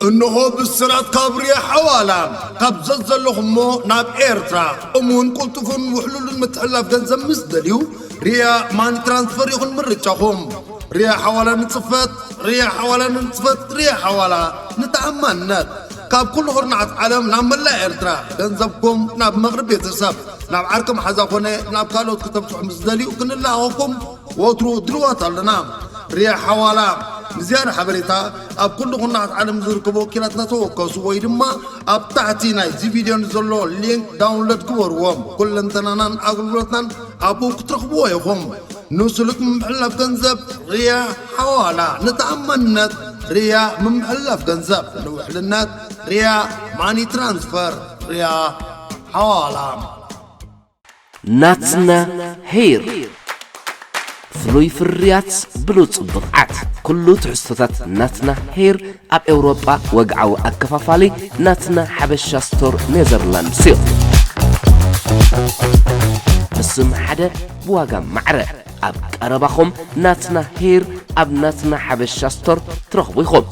እንሆ ብስራት ካብ ሪያ ሓዋላ። ካብ ዘዘለኹሞ ናብ ኤርትራ እሙን ቅልጡፍን ውሕሉልን ምትሕልላፍ ገንዘብ ምስ ደልዩ፣ ሪያ ማኒ ትራንስፈር ይኹን ምርጫኹም። ሪያ ሓዋላ ንጽፈት፣ ሪያ ሓዋላ ንጽፈት፣ ሪያ ሓዋላ ንተኣማንነት። ካብ ኩሉ ኩርናዓት ዓለም ናብ መላእ ኤርትራ ገንዘብኩም ናብ መቕርብ ቤተሰብ፣ ናብ ዓርኪ መሓዛ ኮነ ናብ ካልኦት ክተብጽሑ ምስ ደልዩ ክንለኣኸኩም ወትሩ ድልዋት ኣለና። ሪያ ሓዋላ። ንዝያዳ ሓበሬታ ኣብ ኩሉ ኩርናዓት ዓለም ዝርከቡ ወኪላትና ተወከሱ ወይ ድማ ኣብ ታሕቲ ናይዚ ቪድዮ ንዘሎ ሊንክ ዳውንሎድ ግበርዎ። ኩለንተናናን ኣገልግሎትናን ኣብኡ ክትረኽብዎ ኢኹም። ንስሉጥ ምምሕልላፍ ገንዘብ ሪያ ሓዋላ፣ ንተኣማንነት ሪያ ምምሕልላፍ ገንዘብ፣ ንውሕልነት ሪያ ማኒ ትራንስፈር ሪያ ሓዋላ። ናትና ሄር ፍሉይ ፍርያት ብሉጽ ብቕዓት። ኩሉ ትሕዝቶታት ናትና ሄር ኣብ ኤውሮጳ ወግዓዊ ኣከፋፋሊ ናትና ሓበሻ ስቶር ኔዘርላንድስ እዩ። ብስም ሓደ ብዋጋ ማዕረ ኣብ ቀረባኹም ናትና ሄር ኣብ ናትና ሓበሻ ስቶር ትረኽቡ ኢኹም።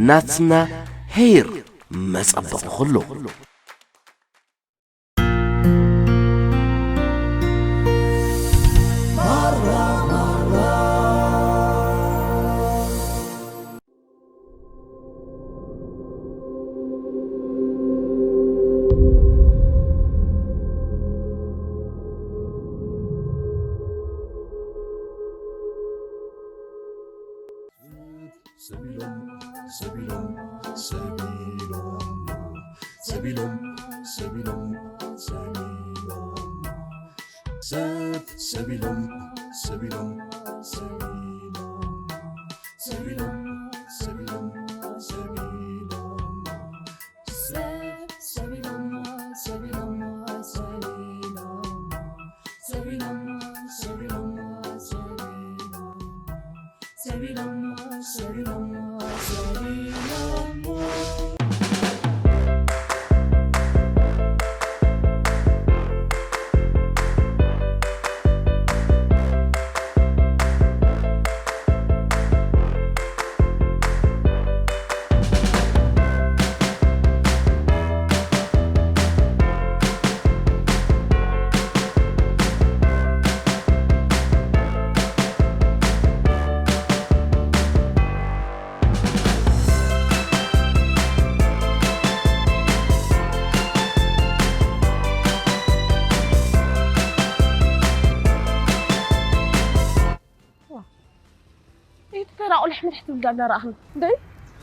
ናትና ሄር መጸበቒ ኩሉ። ሰቢሎም ሰቢሎም ሰቢሎም ሰቢሎም ሰቢሎም ሰቢሎም ሰብ ሰቢሎም ሰቢሎም ሰቢሎም ሰቢሎም ሰቢሎም ሰቢሎም ሰብ ሰቢሎም ሰቢሎም ሰቢሎም ሰቢሎም ሰቢሎም ሰቢሎም ኢድ ተራ ቁልሕ ምልሕ ትብል ዳላ ረኣኽን። እንዴ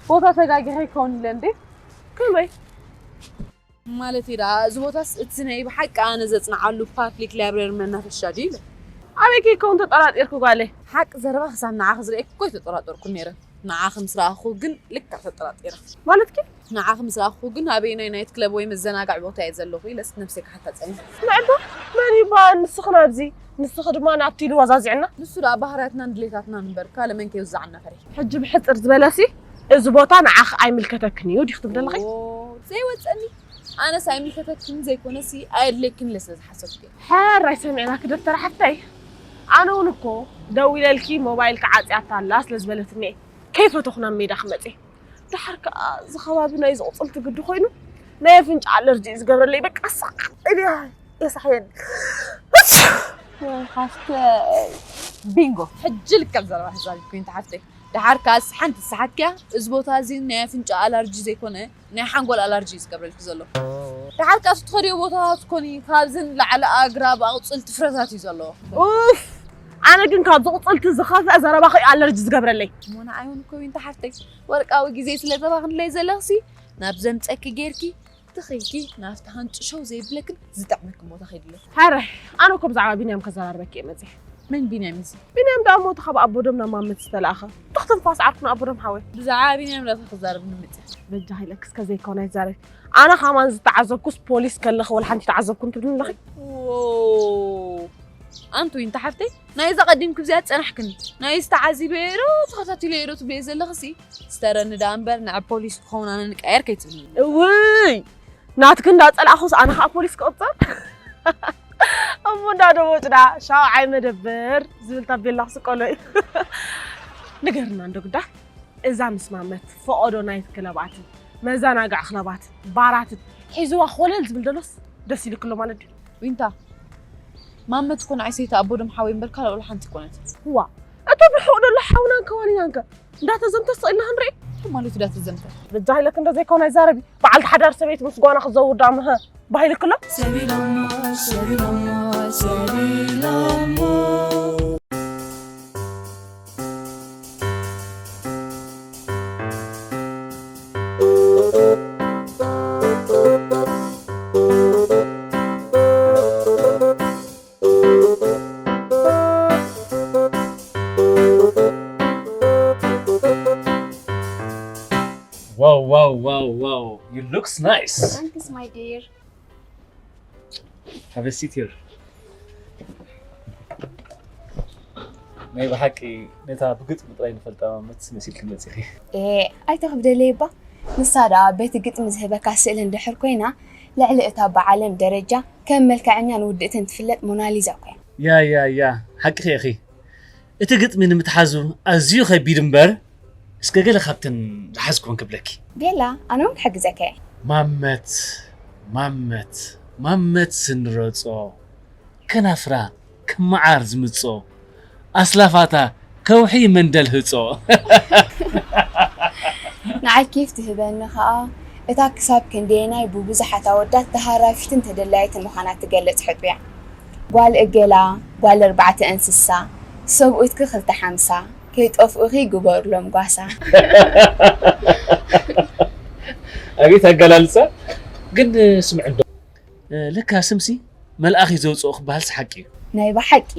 ቦታ ተጋጊኸ ይከውን ኢለ እንዴ? ከመይ? ማለት እዩ ደኣ እዚ ቦታስ እቲ ናይ ብሓቂ ኣነ ዘጽንዓሉ ፓብሊክ ላይብረሪ መናፈሻ ድዩ ኢለ። ኣበይ ከይከውን ተጠራጢርኩ ጓለይ። ሓቂ ዘረባ ክሳብ ንዓኺ ዝርእየኪ እኮ ኣይተጠራጠርኩን ነይረ። ንዓኺ ምስ ረኣኹ ግን ልክዕ ተጠራጢረ። ማለትኪ? ንዓኺ ምስ ረኣኹ ግን ኣበየናይ ናይት ክለብ ወይ መዘናግዒ ቦታ እየ ዘለኹ ኢለስ ነብሰይ ክሓታ ጸኒሐ። ንዕዶ መን እዩ እባ ንስኺ ናብዚ ንስኺ ድማ ናብቲ ኢሉ ኣዛዚዕና። ንሱ ደኣ ባህርያትናን ድሌታትናን እምበር ካልእ መን ከይውዝዓና ፈሪሐ። ሕጂ ብሕጽር ዝበለሲ እዚ ቦታ ንዓኺ ኣይምልከተክን እዩ ዲኺ ትብሊ ዘለኺ? ኦ ዘይወጸኒ ኣነስ ኣይምልከተክን ዘይኮነሲ ኣየድልየክን ኢለ ስለ ዝሓሰብኩ እየ። ሕራይ ሰሚዕናኪ ዶክተር ሓፍተይ። ኣነ እውን እኮ ደዊለልኪ ሞባይልኪ ዓጽያታ ኣላ ስለ ዝበለትኒ እየ ከይፈተኹ ናብ ሜዳ ክመጽእ። ደሓር ከኣ እዚ ከባቢ ናይ ዝቕጽልቲ ግዲ ኮይኑ ናይ ኣፍንጫ ኣለርጂ እዩ ዝገብረለይ በቃ ሳቕ ኢለ እየ የሳሕየኒ። ሓፍተ ቢንጎ ሕጂ ልክዕ ዘረባ ሕዛብ ኮይኑ ሓፍተይ ደሓር ከኣ ሓንቲ ሰሓትኪያ እዚ ቦታ እዚ ናይ ኣፍንጫ ኣላርጂ ዘይኮነ ናይ ሓንጎል ኣላርጂ እዩ ዝገብረልኪ ዘሎ። ደሓር ከኣ ትኸድዮ ቦታታት ኮኒ ካብዚ ንላዕሊ ኣግራብ ኣቑጽልቲ ፍረታት እዩ ዘለዎ። ኡፍ ኣነ ግን ካብ ዝቑጽልቲ ዝኸፍአ ዘረባኺ እዩ ኣለርጂ ዝገብረለይ። እሞ ንዓይ እውን እኮ ዊንታ ሓፍተይ ወርቃዊ ግዜ ስለ ተባኽንለይ ዘለኽሲ ናብ ዘምጸኪ ጌርኪ ትኺልኪ ናብቲ ሃንጭ ሸው ዘይብለክን ዝጥዕመክን ቦታ ኸይዲ ኣለኹ። ሕራይ ኣነ እኮ ብዛዕባ ቢንያም ከዘራርበኪ እየ መጺአ። መን ቢንያም እዚ? ቢንያም ደኣ እሞ እቲ ካብ ኣቦ ዶም ናብ ማመት ዝተላእኸ ትኽ ትንፋስ ዓርኩ ንኣቦ ዶም ሓወይ። ብዛዕባ ቢንያም ዳኣ ክዛረብ ንመጽእ። በጃኺ ኢለኪ እስከ ዘይኮነ ኣይትዛረቢ። ኣነ ከማን ዝተዓዘብኩስ ፖሊስ ከለኺ ወላ ሓንቲ ተዓዘብኩን ትብልኒ ኣለኺ። ዎው ኣንቲ ዊንታ ሓፍተይ ናይዛ ቀዲምኪ ብዚኣ ዝጸናሕክኒ ናይዚ ተዓዚበዮ ዶ ተኸታቲለዮ ዶ ትብልዮ ዘለኽሲ ስተረኒ ደኣ እምበር ንዓ ፖሊስ ክኸውን ኣነ ንቀየር ከይትብልኒ። እውይ ናትኪ እንዳጸላእኹስ ኣነ ኸኣ ፖሊስ ክቕጸር? እሞ እንዳ ደቦጭ ደኣ ሻውዓይ መደበር ዝብል ታቤላ ክስቀሎ እዩ። ንገርና እንዶ ግዳ። እዛ ምስ ማመት ፈቐዶ ናይት ክለባትን መዘናግዒ ክለባትን ባራትን ሒዝዋ ኮለል ዝብል ዘሎስ ደስ ኢልክሎ ማለት ድዩ? ዊንታ፣ ማመት እኮ ንዓይ ሰይቲ ኣቦ ደም ሓወይ እምበር ካልእ ወላ ሓንቲ ኣይኮነትን። እዋ፣ እቶ ብርሑቕ ዘሎ ሓውናን ከዋኒናንከ እንዳተዘምተ ስቕ ኢልና ክንርኢ? እንታይ ማለቱ እዳ ተዘምተ? በጃ ኢለክ እንዶ ዘይኮነ ኣይዛረቢ። በዓልቲ ሓዳር ሰበይቲ ምስ ጓና ክዘውር ደኣ ምሀ ባሂልክሎ? ሰቢሎሞ ሰቢሎሞ ሰቢሎሞ። Wow, wow, wow, wow. You looks nice. Thanks, my dear. Have a seat here. ናይ ብሓቂ ነታ ብግጥሚ ጥራይ ንፈልጣ መትስ መሲልኪ መጺኺ። ኤ ኣይተኽብደለይ እባ። ንሳ ደኣ በቲ ግጥሚ ዝህበካ ስእሊ እንድሕር ኮይና ልዕሊ እታ ብዓለም ደረጃ ከም መልክዐኛን ውድእትን ትፍለጥ ሞናሊዛ እኮ እያ። ያ ያ ያ ሓቅኺ ኢኺ። እቲ ግጥሚ ንምትሓዙ ኣዝዩ ከቢድ እምበር፣ እስከ ገለ ካብተን ዝሓዝክወን ክብለኪ። ቤላ፣ ኣነ እውን ክሕግዘካ እየ። ማመት፣ ማመት፣ ማመት ስንረጾ፣ ከናፍራ ከም መዓር ዝምጾ፣ ኣስላፋታ ከውሒ መንደል ህጾ። ንዓይ ኬፍ ትህበኒ ኸኣ እታ ክሳብ ክንደየናይ ብብዙሓት ኣወዳት ተሃራፊትን ተደላይትን ምዃና ትገልጽ ሕቶ እያ። ጓል እገላ፣ ጓል ኣርባዕተ እንስሳ፣ ሰብኡትኪ ክልተ ሓምሳ፣ ከይጠፍኡኺ ግበሩሎም ጓሳ። ኣቤት ኣገላልጻ! ግን ስምዒ እንዶ፣ ለካ ስምሲ መልኣኽ እዩ ዘውጽኦ ክበሃልሲ ሓቂ እዩ። ናይ ብሓቂ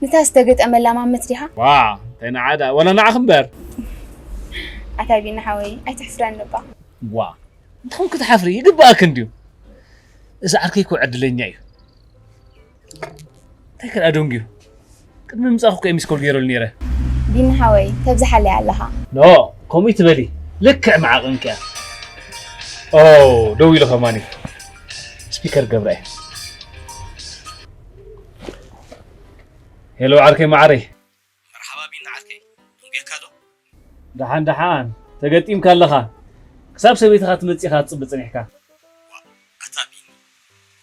ንታ ዝተገጠመላ ማመት ዲኻ? ዋ እንታይ ንዓ ደኣ ዋላ ንዓኺ እምበር። ኣታ ቢኒ ሓወይ ኣይተሕፍረኒ እባ። ዋ እንተኾን ክትሓፍሪ ይግብኣኪ እንድዩ። እዚ ዓርከይ እኮ ዕድለኛ እዩ። እንታይ ከ ደኣ ደንግዩ? ቅድሚ ምምጻእኩ እኮ እየ ሚስኮል ገይረሉ ነይረ። ቢኒ ሓወይ ተብዝሓለይ ኣለኻ። ኖ ከምኡ ኣይትበሊ። ልክዕ መዓቕንኪ እያ። ኦ ደዊሉ ከማን እዩ። ስፒከር ገብረ እየ። ሄሎ ዓርከይ መዓረይ። መርሓባ ቢኒ ዓርከይ፣ ደንጉየካ ዶ? ደሓን ደሓን፣ ተገጢምካ ኣለኻ። ክሳብ ሰበይትኻ ትመጽእ ኢኻ ትጽበ ጸኒሕካ። ዋእ ኣታ ቢኒ፣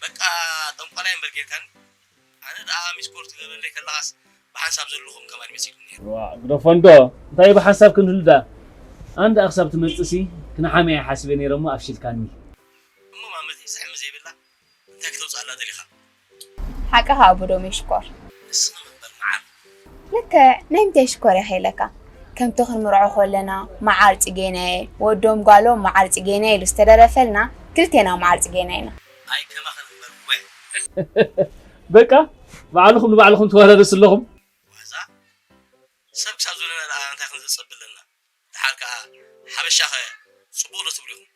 በቃ ጠንቋላይ እምበር ጌርካኒ። ኣነ ደኣ ሚስኮል ትገብረለይ ከለኻስ ብሓንሳብ ዘለኹም ከማን መሲሉኒ ነይሩ። ዋእ ግደፎ እንዶ፣ እንታይ እዩ ብሓንሳብ ክንህሉ ደኣ? ኣነ ደኣ ክሳብ ትመጽእሲ ክንሓምያ እየ ሓሲበ ነይረ እሞ ኣፍሺልካኒ። እሞ ማመተይ ዝሕሚ ዘይብላ እንታይ ክተውፅኣላ ደሊኻ? ሓቅኻ ኣቦ ዶሜ ሽኮር። ንስኺ ምበር መዓር። ልክዕ ናይ ምንታይ ሽኮር ኢኻ ኢለካ። ከምቲ ክንምርዖ ከለና መዓር ጽጌናየ፣ ወዶም ጓሎም መዓር ጽጌናየ ኢሉ ዝተደረፈልና ክልቴና መዓር ጽጌና ኢና። ኣይ ከማኺ ንበር ወ። በቃ ባዕልኹም ንባዕልኹም ትወዳደሱ ኣለኹም። ዋዛ ሰብ ክሳብ ዝበለና ደኣ እንታይ ክንዘጸብ ኣለና። ደሓር ከኣ ሓበሻኸ ጽቡቕ ዶ ትብሉ ኢኹም?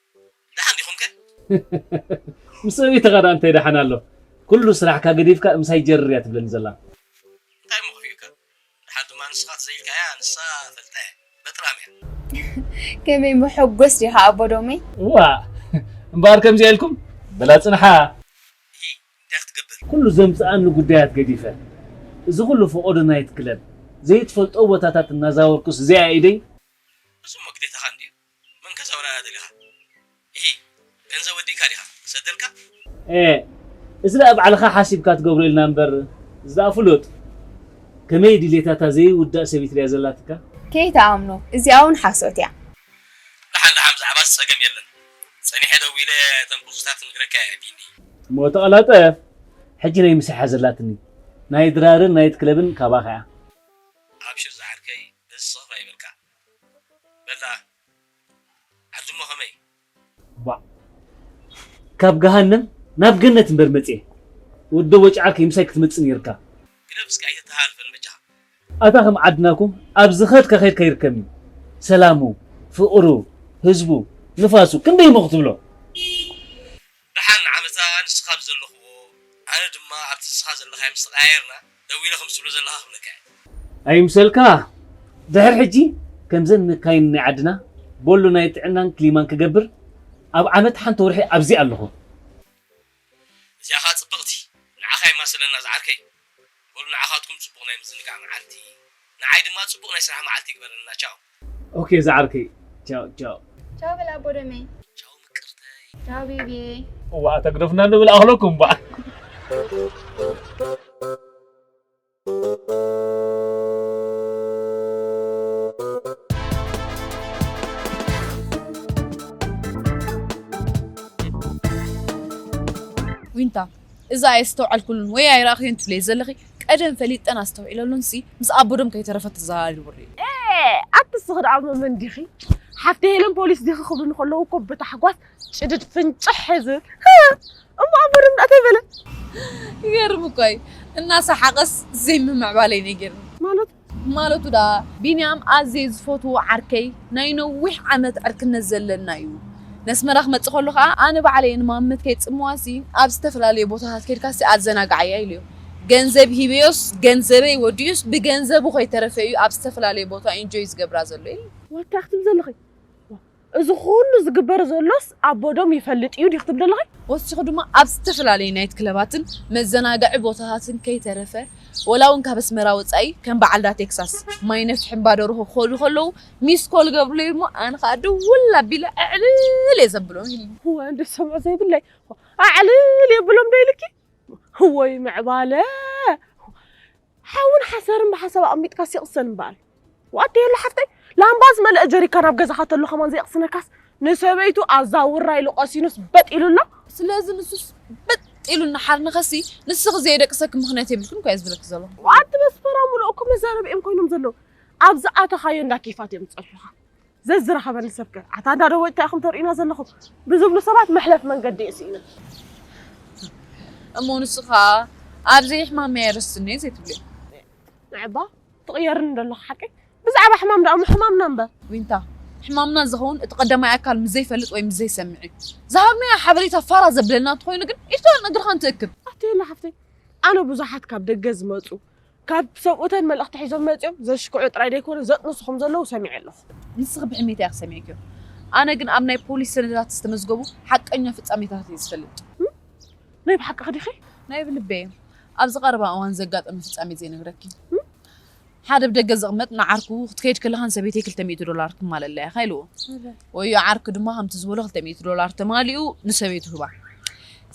ደሓን ዲኹም ከ? ምስ ሰበይትኻ ደኣ እንታይ ደሓን ኣሎ? ኩሉ ስራሕካ ገዲፍካ ምሳይ ጀርር እያ ትብለኒ ዘላ። እንታይ እሞ ከፊኡካ? ደሓር ድማ ንስኻ ተዘይኢልካያ ንሳ ፈልጣ እያ። በጥራም እያ። ከመይ መሐጎስ ዲኻ ኣቦ ዶመይ? እዋ እምበኣር ከምዚኣ ኢልኩም በላ ጽንሓ። እሂ እንታይ ክትገብር? ኩሉ ዘምጽኣኒ ጉዳያት ገዲፈ እዚ ኩሉ ፈቖዶ ናይት ክለብ ዘይትፈልጦ ቦታታት እናዛወርኩስ እዚኣ ኢደይ እሱ እሞ ግዴታኻ እንድዩ። መን ከዛውራ ደሊኻ? ኢሂ ገንዘብ ወዲእካ ዲኻ? ክሰደልካ? ኤ እዚ ደኣ ባዕልኻ ሓሲብካ ትገብሮ ኢልና እምበር እዚ ደኣ ፍሉጥ ከመይ ድሌታታ ዘይውዳእ ሰበይቲ ድያ ዘላትካ? ከይትኣምኖ እዚኣ እውን ሓሶት እያ። ደሓን ደሓን ብዛዕባስ ጸገም የለን። ጸኒሐ ደዊለ እተን ፖስታት ክነግረካ እየ ቢኒ። እሞ ተቐላጠፍ ሕጂ ናይ ምሳሕ እያ ዘላትኒ ናይ ድራርን ናይት ክለብን ካባኻ እያ። ኣብሽር ዝዓርከይ በዚ ስኽፍ ኣይበልካ። በል ደኣ ዓዲ እሞ ከመይ? ዋእ ካብ ገሃነም ናብ ገነት እምበር መጽየ ወዲ ቦጭዓር ከይምሳይ ክትመጽእ ነይርካ። ግደፍ እስኪ ኣይተተሃልፈን በጃኻ። ኣታ ከም ዓድናኩም ኣብ ዝኸድካ ከይድካ ይርከብኒ ሰላሙ ፍቕሩ ህዝቡ ንፋሱ ክንደይ እሞ ክትብሎ። ደሓን ንዓመታ ንስኻ ኣብ ዘለኽዎ ኣነ ድማ ኣብቲ ንስኻ ዘለኻዮ ምስ ተቐያየርና ደዊለ ከምዚ ትብሎ ዘለኻ ክብለካ እየ። ኣይምሰልካ ድሕሪ ሕጂ ከምዘን መካይን ናይ ዓድና ቦሎ ናይ ጥዕናን ክሊማን ክገብር ኣብ ዓመት ሓንቲ ወርሒ ኣብዚ ኣለኹ። እዚኣ ኸኣ ጽብቕቲ ንዓኻ የማስለና ዝዓርከይ። በሉ ንዓኻትኩም ጽቡቕ ናይ ምዝንጋዕ መዓልቲ ንዓይ ድማ ጽቡቕ ናይ ስራሕ መዓልቲ ይግበረልና ቻው። ኦኬ፣ ዝዓርከይ። ቻው፣ ቻው። ቻው በል ኣቦ ደመይ። ቻው ቤቢ። እዋ፣ ተግደፉና ንብል ኣኽለኩም እባ። ዊንታ፣ እዛ ኣየስተውዓልኩሉን ወይ ኣይረኣኽዮን ትብለይ ዘለኺ፣ ቀደም ፈሊጠን ኣስተውዒለሉንሲ ምስ ኣቦዶም ከይተረፈ ተዘራሪቡሪ። ኣቲ ስኽድ ኣብ መን ዲኺ ሓፍቲ ሄለን ፖሊስ ዲኺ ክብሉ ከለዉ እኮ ብታሕጓስ ጭድድ ፍንጭሕ ዝብል እሞ ኣቦዶም ዳእታይ በለ። ይገርም እኮ እዩ። እናሰሓቐስ ዘይምምዕባለይ ነጊርኒ። ማለት ማለቱ ዳ ቢንያም ኣዝየ ዝፈትዎ ዓርከይ ናይ ነዊሕ ዓመት ዕርክነት ዘለና እዩ። ነስመራ ክመጽእ ከሎ ከዓ ኣነ ባዕለይ ንማመት ከይጽምዋሲ ኣብ ዝተፈላለዩ ቦታታት ከድካሲ ኣዘናግዓያ ኢሉዮ። ገንዘብ ሂበዮስ ገንዘበይ ወዲኡስ ብገንዘቡ ከይተረፈ እዩ ኣብ ዝተፈላለየ ቦታ ኢንጆይ ዝገብራ ዘሎ ኢሉ። ዋታ ክትብል ዘለኺ እዚ ኩሉ ዝግበር ዘሎስ ኣቦዶም ይፈልጥ እዩ ዲኽ ትብል ዘለኺ? ወሲኹ ድማ ኣብ ዝተፈላለዩ ናይት ክለባትን መዘናግዒ ቦታታትን ከይተረፈ ወላ እውን ካብ ኣስመራ ወፃኢ ከም በዓል ዳ ቴክሳስ ማይ ነፍሒ እምባ ደርሆ ክኸዱ ከለዉ ሚስ ኮል ገብርለይ እሞ ኣነ ከዓ ድውል ኣቢለ ኣዕልል እየ ዘብሎም ኢሉ። እወ እንደ ሰምዖ ዘይብለይ ኣዕልል የብሎም ዶ ኢልኪ? እወይ ምዕባለ ሓውን ሓሰርን ብሓሳብ ኣቕሚጥካ ሲቕሰን እምበኣል ዋት የለ ሓፍተይ ላምባ ዝመልአ ጀሪካ ናብ ገዛኻ ተሎ ከማን ዘይቕስነካስ ንሰበይቱ ኣዛውራ ኢሉ ቀሲኑስ በጥ ኢሉ ኣሎ። ስለዚ ንሱስ በጥ ኢሉ እናሓርነኸሲ ንስኺ ዘየደቅሰኪ ምኽንያት የብልክን እኮ እየ ዝብለኪ ዘለኹ። ዋት መስፈራ ሙሉእ እኮ መዛረቢ እዮም ኮይኖም ዘለዉ ኣብዚ ኣተኻዮ እንዳ ኬፋት እዮም ዝፀርሑኻ። ዘዝረኸበኒ ሰብከ ኣታ እንዳ ደወጅታ ኢኹም ተርእዩና ዘለኹም ብዝብሉ ሰባት መሕለፍ መንገዲ እዩ ስኢነ። እሞ ንሱ ከዓ ኣብ ዘይሕማመይ ኣይረስንዮ ዘይትብልዮ። ንዕባ ትቕየርኒ ዘለኹ ሓቀይ ብዛዕባ ሕማም ደኣ እሞ ሕማምና እምበር። ዊንታ ሕማምና ዝኸውን እቲ ቀዳማይ ኣካል ምስ ዘይፈልጥ ወይ ምስ ዘይሰምዕ እዩ። ዝሃብናዮ ሓበሬታ ፋራ ዘብለልና እንተኾይኑ ግን ኢድካ ነግርኻ እንትእክብ። ኣትየላ ሓፍተይ ኣነ ብዙሓት ካብ ደገ ዝመፁ ካብ ሰብኡተን መልእኽቲ ሒዞም መፂኦም ዘሽክዑ ጥራይ ደይኮነ ዘጥንሱ ከም ዘለዉ ሰሚዐ ኣለኹ። ንስኺ ብሕሜት ኢኺ ሰሚዕክዮ። ኣነ ግን ኣብ ናይ ፖሊስ ሰነዳት ዝተመዝገቡ ሓቀኛ ፍጻሜታት እየ ዝፈልጥ። ናይ ብሓቂ ዲኺ? ናይ ብልበ እዮም። ኣብዚ ቀረባ እዋን ዘጋጠመ ፍጻሜ ዘይነግረኪ። ሓደ ብደገ ዝቕመጥ ንዓርኩ ክትከይድ ከለኻ ንሰበይተይ ክልተ ሚእቲ ዶላር ክማለለያ ኢኻ ኢልዎ። ወዮ ዓርኩ ድማ ከምቲ ዝበሎ ክልተ ሚእቲ ዶላር ተማሊኡ ንሰበይቱ ህባ።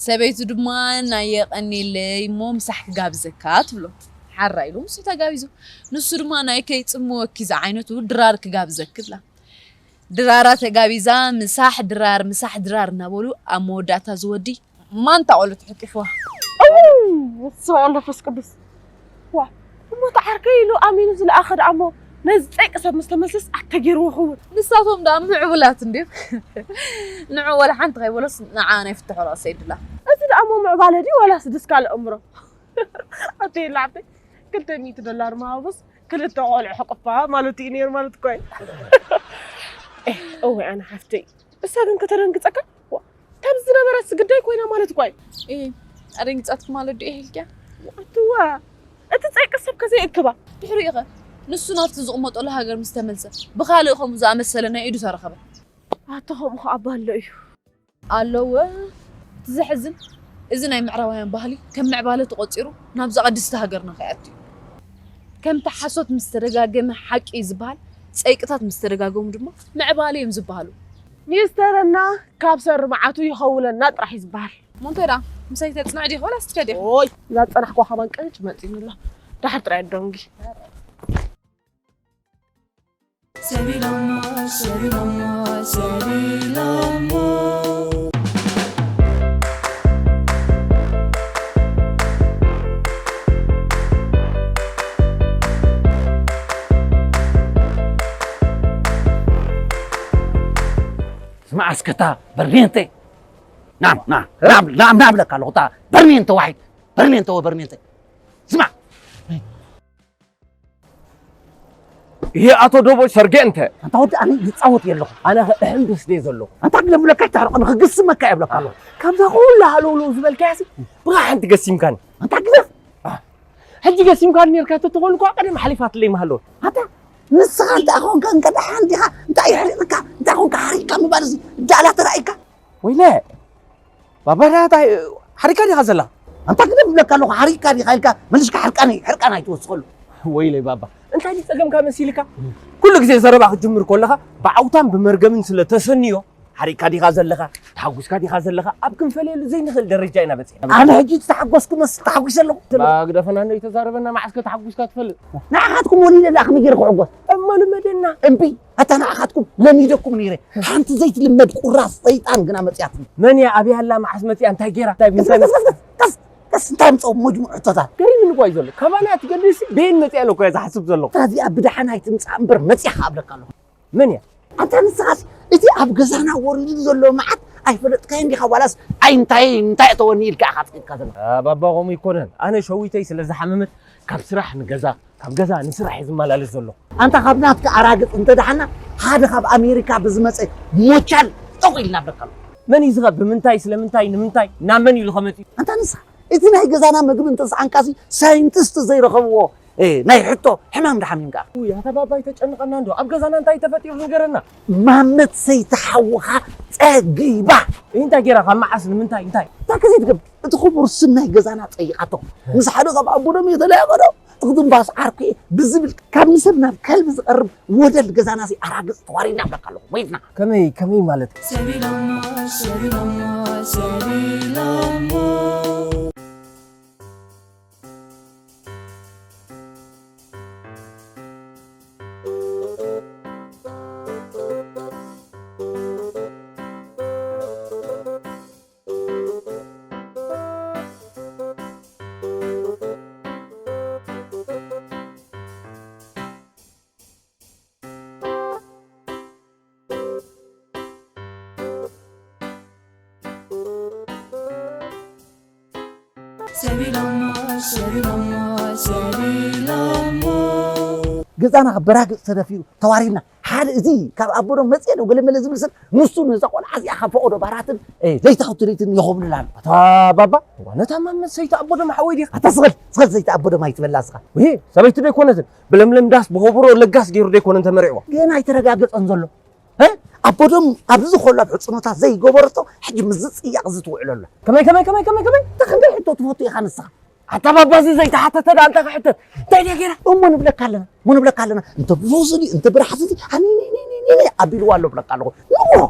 ሰበይቱ ድማ ናይ የቐኔለይ እሞ ምሳሕ ክጋብዘካ ትብሎ። ሓራ ኢሉ ምስ ተጋቢዙ። ንሱ ድማ ናይ ከይጽምወኪ ዝዓይነቱ ድራር ክጋብዘኪ ብላ። ድራራ ተጋቢዛ ምሳሕ ድራር ምሳሕ ድራር እናበሉ ኣብ መወዳእታ ዝወዲ ማንታ ቆልዑ ተሕቂፍዋ። ስብሓ መንፈስ ቅዱስ ዋ እሞ ተዓርከይ ኢሉ ኣሚኑ ዝለኣኸ ደኣ እሞ ነዚ ፀይቂ ሰብ ምስ ተመልሰስ ኣተገይርዎ ክውን ንሳቶም ደኣ ምዕቡላት እንድዮም ንዑ ወላ ሓንቲ ከይበሎስ ንዓ ናይ ፍትሖ ረእሰ ይድላ እዚ ደኣ እሞ ምዕባለ ድዩ ዋላስ ድስ ካልእ እምሮ ኣቲ ላዕተይ ክልተ ሚእቲ ዶላር ምሃቡስ ክልተ ቆልዑ ሕቁፋ ማለት እዩ ነይሩ ማለት እኮ እዩ እወ ኣነ ሓፍተይ እሳ ግን ከተደንግፀካ ካብ ዝነበረት ግዳይ ኮይና ማለት እኳ እዩ። ኣደንግጻትኪ ማለት ድዩ ኢልኪያ? ኣትዋ እቲ ጸይቂ ሰብ ከዘይ እክባ ድሕሪኡ ኸ ንሱ ናብቲ ዝቕመጠሉ ሃገር ምስ ተመልሰ ብኻልእ ከምኡ ዝኣመሰለ ናይ ኢዱ ተረኸበ። ኣታ ከምኡ ኸ ኣባ ኣሎ እዩ። ኣለወ እቲ ዘሕዝን እዚ ናይ ምዕራባውያን ባህሊ ከም ምዕባለ ተቖጺሩ ናብዛ ቅድስቲ ሃገርና ከይኣቱ እዩ። ከምቲ ሓሶት ምስ ተደጋገመ ሓቂ እዩ ዝበሃል፣ ጸይቅታት ምስ ተደጋገሙ ድማ ምዕባለ እዮም ዝበሃሉ። ሚስተረና ካብ ሰሪ መዓቱ ይኸውለና ጥራሕ እዩ ዝበሃል። እሞ እንታይ ደኣ ምሳይ ተጽንዕ ዲኺ ወላስ ትከዲ ኢኺ? ኦይ እዛ ዝጸናሕክዋ ከማን ቅጭ መጺኡኒ ኣሎ። ደሓር ጥራይ ኣደንጊ። ሰቢሎሞ ሰቢሎሞ ሰቢሎሞ ስማዕ እስከታ በርኔንተ ናም ናም ናም ናም ናም ለካ ኣለኹ እታ በርኔንተ ዋሒድ በርኔንተ ወ በርኔንተ ስማዕ ይሄ ኣቶ ዶቦ ሰርጌ እንተ ኣንታ ወዲ ኣነ ይጻወት የለኹ ኣነ እሕም ደስ ደየ ዘለኹ ኣንታ ግደፍ ብለካ ይታረቕ ንኽግስመካ የብለካ ኣለኹ ካብዛ ኩላ ሃለውለው ዝበልካያ ሲ ብኻ ሓንቲ ገሲምካኒ ኣንታ ግደፍ ሕጂ ገሲምካኒ ነርካ ተተኾኑ እኳ ቀደም ሓሊፋትለይ ምሃለወት ኣንታ ንስኻ እንታይ ኾንካ እንከ ደሓን ዲኻ እንታይ ይሕሪቕካ እንታይ ኾንካ ሓሪቕካ ምባል እዚ ዳላ ተራኢካ ወይለ ባባ እንታይ ሓሪካ ዲኻ ዘላ ኣንታ ግደፍ ብለካ ኣለኹ ሓሪካ ዲኻ ኢልካ መልሽካ ሕርቃነይ ሕርቃን ኣይትወስኸሉ ወይለይ ባባ እንታይ ድዩ ጸገምካ መሲልካ? ኩሉ ግዜ ዘረባ ክትጅምር ከለኻ ብዓውታን ብመርገምን ስለ ተሰንዮ፣ ሓሪቕካ ዲኻ ዘለኻ? ተሓጒስካ ዲኻ ዘለኻ? ኣብ ክንፈልየሉ ዘይንኽእል ደረጃ ኢና በጺሕና። ኣነ ሕጂ ዝተሓጎስኩ መስል ተሓጒሰ ኣለኹ። ግደፈና፣ እንዶ ይተዛረበና፣ መዓስከ ተሓጒስካ ትፈልጥ? ንዓኻትኩም ወሊደ ደኣ ከመይ ገይረ ክሕጎስ? እሞ ልመደና። እምቢ፣ ኣታ ንዓኻትኩም ለሚደኩም ነይረ። ሓንቲ ዘይትልመድ ቁራስ ሰይጣን ግና መጺኣትኒ። መን እያ? ኣበይ ኣላ? መዓስ መጺኣ? እንታይ ገይራ? እንታይ፣ እንታይ ቀስ፣ ቀስ፣ እንታይ ምጸኦም መጅሙዕ ሕቶታት? ገሪምኒ እኮ እዩ ዘሎ። ካባና ትገድልሲ በየን መጺኣ ኢለ እኮ እየ ዝሓስብ ዘለኹ። እዚኣ ብደሓን ኣይትምጻእ እምበር መጺኣ ከኣ እብለካ ኣለኹ። መን እያ? ኣንታ ንስኻስ እቲ ኣብ ገዛና ወሪዱ ዘሎ መዓት ኣይፈለጥካዮን ዲኻ? ዋላስ ኣይ እንታይ፣ እንታይ እተወኒ ኢልካ ኢኻ ትጽኢካ ዘለኻ? እ፣ ባባ ከምኡ ኣይኮነን። ኣነ ሸዊተይ ስለ ዝሓመመት ካብ ስራሕ ንገዛ፣ ካብ ገዛ ንስራሕ እየ ዝመላለስ ዘለኹ። ኣንታ ካብ ናትካ ኣራግጽ እንተደሓና ሓደ ካብ ኣሜሪካ ብዝመጸ ሞቻል ጠቑ ኢልና ብለካ ኣሎ። መን እዩ ዝኸ-፣ ብምንታይ፣ ስለምንታይ፣ ንምንታይ፣ ናብ መን ኢሉ ከመጽእ እዩ? ኣንታ ንስኻ እቲ ናይ ገዛና መግቢ እንተሰኣንካሲ ሳይንቲስት ዘይረኸብዎ፣ እ፣ ናይ ሕቶ ሕማም ድሓሚምካ። ውይ፣ ኣታ ባባ ኣይተጨንቐና እንዶ። ኣብ ገዛና እንታይ ተፈጢሩ ንገረና። ማመት ሰይቲ ሓውኻ ጸጊባ። እንታይ ገይራ? ካብ መዓስ ንምንታይ? እንታይ? እንታይ ከ ዘይትገብር? እቲ ክቡር ስም ናይ ገዛና ጸይቓቶ። ምስ ሓደ ካብ ኣቦዶም እየ ተለያይቐዶ። ትኽትንፋስ ዓርኩ እየ ብዝብል ካብ ንሰብ ናብ ከልቢ ዝቐርብ ወደል ገዛና ሲ ኣራግጽ ተዋሪድና እብለካ ኣለኹ። ወይትና። ከመይ፣ ከመይ ማለት? ሰቢሎሞ፣ ሰቢሎሞ፣ ሰቢሎሞ። ሰቢሎሞ፣ ሰቢሎሞ፣ ሰቢሎሞ። ገዛና በራግጽ ተደፊኡ ተዋሪድና። ሓደ እዚ ካብ ኣቦዶም መጽየ ዶ ገለመለ ዝብል ሰብ ንሱ ነዛ ቆልዓ እዚኣ ካብ ፈቐዶ ባራትን፣ እ፣ ለይታ ክትለይትን የኾብልላ ኣሎ። ኣታ ባባ፣ እዋ፣ ነታ ማመት ሰይቲ ኣቦዶም ሓወይ ዲኻ? ኣታ ስኸል፣ ስኸል ሰይቲ ኣቦዶም ኣይትበላ ስኻ። ውይ፣ ሰበይቲ ዶ ኣይኮነትን? ብለምለም ዳስ ብሆብሮ ለጋስ ገይሩ ዶ ኣይኮነን ተመሪዕዋ? ገና ኣይተረጋገጸን ዘሎ። እ? ኣቦዶም ኣብዚ ከሎ ኣብ ሕጽኖታት ዘይገበረቶ ሕጂ ምስ ዝጽያቕ እዚ ትውዕሎ ኣላ። ከመይ፣ ከመይ፣ ከመይ፣ ከመይ፣ ከመይ? እንታይ ክንደይ ሕቶ ትፈቱ ኢኻ ንስኻ? ኣታ ባባ እዚ ዘይተሓተተ ደኣ እንታይ ክሕተት? እንታይ ድያ ገይራ? እሞ ንብለካ ኣለና፣ እሞ ንብለካ ኣለና። እንተ ብፈውሲ ድዩ፣ እንተ ብራሕሲ ድዩ፣ ኣኒ፣ ኒ፣ ኒ፣ ኒ፣ ኒ፣ ኒ ኣቢልዋ ኣሎ ብለካ ኣለኹ። ንዎ፣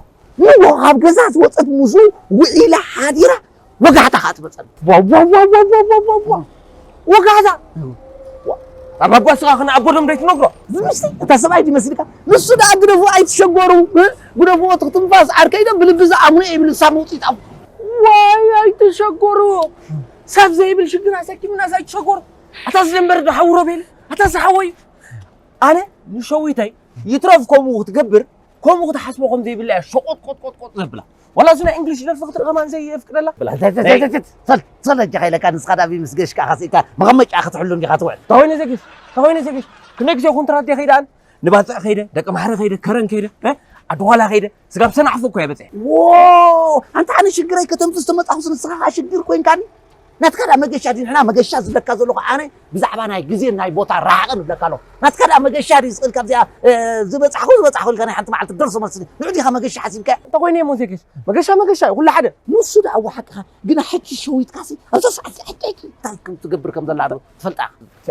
ንዎ ካብ ገዛ ዝወጸት ምስኡ ውዒላ ሓዲራ ወጋሕታ ኸኣ ትመጸኒ። ዋው፣ ዋው፣ ዋው። ወጋሕታ! እም። ዋ፣ ኣብ ኣጓስኻ ኸነ ኣቦዶም ደይትነግሮ? ዝምስቲ፣ እታ ሰብኣይ ድመስልካ? ንሱ ደኣ ግደፉ ኣይትሸገሩ፣ እ? ግደፉ፣ እቲ ክትንፋስ ዓርከይ ዶ ብልቢ ዝኣምኖ ይብል፣ ንሳ መውጽኢት ኣፉ። ዋይ፣ ኣይትሸገሩ። ሰብ ዘይብል ሽግር ኣሰኪሙናስ ኣይትሸገሩ። ኣታ ዝደንበር ዶ ሓውሮ ቤል? ኣታ ዝሓወዩ። ኣነ ንሸዊተይ ይትረፍ ከምኡ ክትገብር ከምኡ ክትሓስቦ ከም ዘይብላ እያ ሸቆጥ ቆጥ ቆጥ ቆጥ ዘብላ። ዋላ እዚ ናይ እንግሊሽ ደርፊ ክትርኢ ከማን ዘየፍቅደላ። በላ፣ ዘ-፣ ዘ-፣ ዘ-፣ ዘ-፣ ዘ-፣ ሰል-፣ ሰል-፣ ኣጃኻ ኢለካ ንስኻ ዳቢ ምስ ገሽካ ኸሲእካ መቐመጫ ክትሕሉ እንዲኻ ትውዕል። ተኾይነ ዘግሽ፣ ተኾይነ ዘግሽ። ክንደይ ግዜ ኮንትራት ድየ ከይደ ኣነ? ንባጽዕ ከይደ፣ ደቂ ማሕረ ከይደ፣ ከረን ከይደ፣ እ? ዓዲ ጓላ ከይደ፣ ስጋብ ሰናዕፉ እኮ እየ በጺሐ። ዎ፣ ኣንታ ኣነ ሽግረይ ከተምጽእ ዝተመጻኹስ ንስኻ ኸኣ ሽግር ኮይንካኒ? ናትካ ደኣ መገሻ ድዩ? ንሕና መገሻ ዝብለካ ዘለኹ ኣነ ብዛዕባ ናይ ግዜን ናይ ቦታ ረሓቕን እብለካ ኣለኹ። ናትካ ደኣ መገሻ ድዩ ዝኽእል ካብዚኣ፣ እ፣ ዝበጻሕኩ፣ ዝበጻሕኩ ኢልካ ናይ ሓንቲ መዓልቲ ደርሶ መልሲ ድዩ? ንዑ ዲኻ መገሻ ሓሲብካዮ? እንተ ኾይነ እየ ሞንቴ ጌሽ፣ መገሻ መገሻ እዩ፣ ኩሉ ሓደ። ንሱ ደኣ እወ ሓቅኻ፣ ግና ሕጂ ሸዊትካሲ ኣብዛ ሰዓት እዚኣ ሕጂ ሕጂ እንታይ ከም ትገብር ከም ዘላ ዶ ትፈልጣ?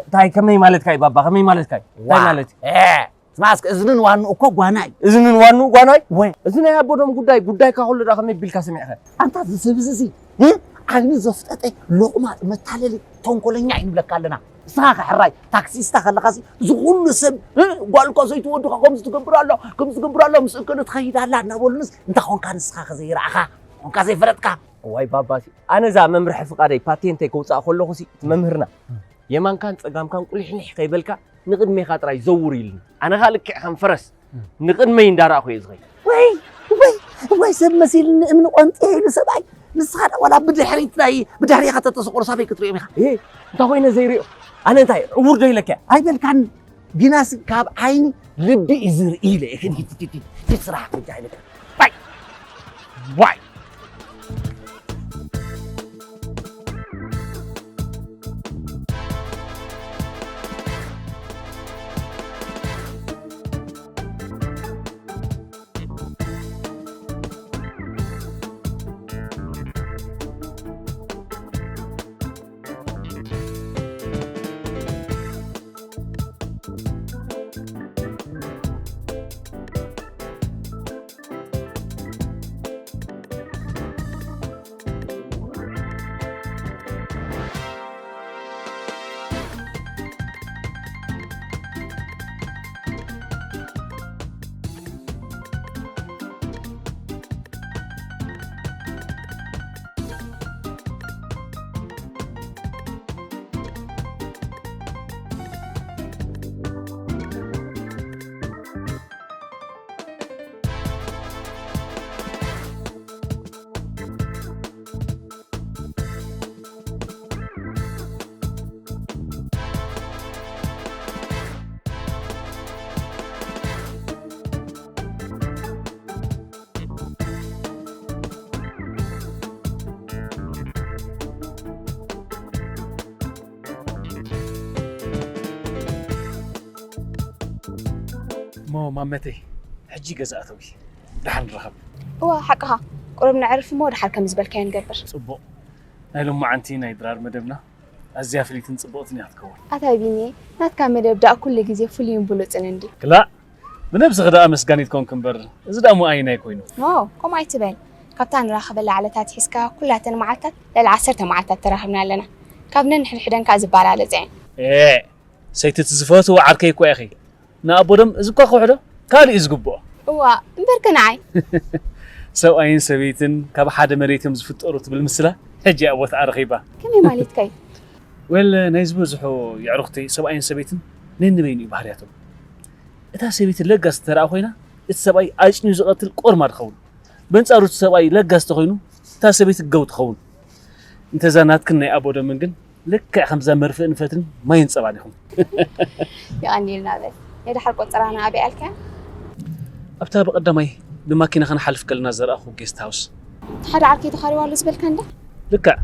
እንታይ ከመይ ማለትካ እዩ ባባ? ከመይ ማለትካ እዩ? እንታይ ዋ። ማለት እዩ? እ። ስማ እስከ እዝንን ዋንኡ እኮ ጓና እዩ። እዝንን ዋንኡ ጓና እዩ? ወይ። እዚ ናይ ኣቦዶም ጉዳይ፣ ጉዳይካ ኩሉ ደኣ ከመይ ቢልካ ሰሚዕኸ? ኣንታ እዚ ሰብ እዚ፣ እዚ፣ እ? ዓይኒ ዘፍጠጠ ሎቕማጥ መታለሊ ተንኮለኛ እዩ ንብለካ ኣለና። ንስኻ ከ ሕራይ ታክሲስታ ከለኻሲ እዚ ኩሉ ሰብ፣ እ? ጓል እኮ ዘይትወድኻ ከምዚ ትገብር ኣላ፣ ከምዚ ትገብር ኣላ፣ ምስ እከለ ትኸይድ ኣላ እናበሉንስ እንታይ ኾንካ ንስኻ ከ ዘይረኣኻ? ኾንካ ዘይፈለጥካ? እዋይ ባባሲ፣ ኣነ እዛ መምርሒ ፍቓደይ ፓቴንተይ ከውፅኣ ከለኹሲ እቲ መምህርና የማንካን ፀጋምካን ቁሊሕሊሕ ከይበልካ ንቕድሜኻ ጥራይ ዘውር ኢሉኒ። ኣነ ኸኣ ልክዕ ከም ፈረስ ንቕድመይ እንዳረኣኹ እየ ዝኸይድ። ወይ፣ ወይ፣ ወይ፣ ሰብ መሲልኒ እምኒ ቆንጢ ኢሉ ሰብኣይ። ንስኻ ደኣ ዋላ ብድሕሪት ናይ፣ ብድሕሪኻ ተተሰቆሩ ሳበይ ክትሪኦም ኢኻ? እየ፣ እንታይ ኮይነ ዘይሪኦ? ኣነ እንታይ ዕውር ዶ ኢለካ? ኣይበልካን። ግናስ ካብ ዓይኒ ልቢ እዩ ዝርኢ ኢለ እየ። ሂድ፣ ሂድ፣ ሂድ፣ ሂድ፣ ሂድ ስራሕ በጃ ኢለካ። ዋይ! ዋይ! እሞ ማመተይ፣ ሕጂ ገዛ ኣተዊ። ደሓን ንራኸብ። እዋ ሓቅኻ። ቁሩብ ነዕርፍ እሞ ደሓር ከም ዝበልካዮ ንገብር። ጽቡቕ። ናይ ሎማዓንቲ ናይ ድራር መደብና ኣዝያ ፍልይትን ጽቡቕትን እያ ክትከውን። ኣታ ቢኒ፣ ናትካ መደብ ደኣ ኩሉ ግዜ ፍሉይን ብሉጽን እንድዩ። ክላእ፣ ብነብስኺ ደኣ መስጋኒት ኮንክ እምበር፣ እዚ ደኣ ሞኣይናይ ኮይኑ። ኖ፣ ከምኡ ኣይትበል። ካብታ ንራኸበላ ዕለት ኣትሒዝካ ኩላተን መዓልታት ልዕሊ ዓሰርተ መዓልታት ተራኺብና ኣለና። ካብ ነንሕድሕደን ከኣ ዝበላለጻ እየን። ኤ፣ ሰይቲ እቲ ዝፈትዎ ዓርከይ እኮ ኢኺ። ንኣቦዶም እዚ እኳ ክውሕዶ ካልእ እዩ ዝግብኦ። እዋ፣ እምበርከ ንዓይ። ሰብኣይን ሰበይትን ካብ ሓደ መሬት እዮም ዝፍጠሩ ትብል ምስላ ሕጂ እያ ቦትኣ ረኺባ። ከመይ ማለትካ እዩ? ወል ናይ ዝበዝሑ የዕሩኽተይ ሰብኣይን ሰበይትን ነንበይኑ እዩ ባህርያቶም። እታ ሰበይቲ ለጋስ ተረኣ ኮይና እቲ ሰብኣይ ኣጭንዩ ዝቐትል ቆርማድ ኸውን። በንጻሩ እቲ ሰብኣይ ለጋስ ተኾይኑ እታ ሰበይቲ ገው ትኸውን። እንተዛ ናትክን ናይ ኣቦ ደምን ግን ልክዕ ከምዛ መርፍእን ፈትን ማይን ጸባን ኢኹም። የቐንየልና በል። ናይ ደሓር ቆጸራና ኣበይ ኣልካያ? ኣብታ ብቐዳማይ ብማኪና ክንሓልፍ ከለና ዝረኣኹ ጌስት ሃውስ። ሓደ ዓርከይ ተኻሪዋ ኣሎ ዝበልካ እንዳ? ልክዕ።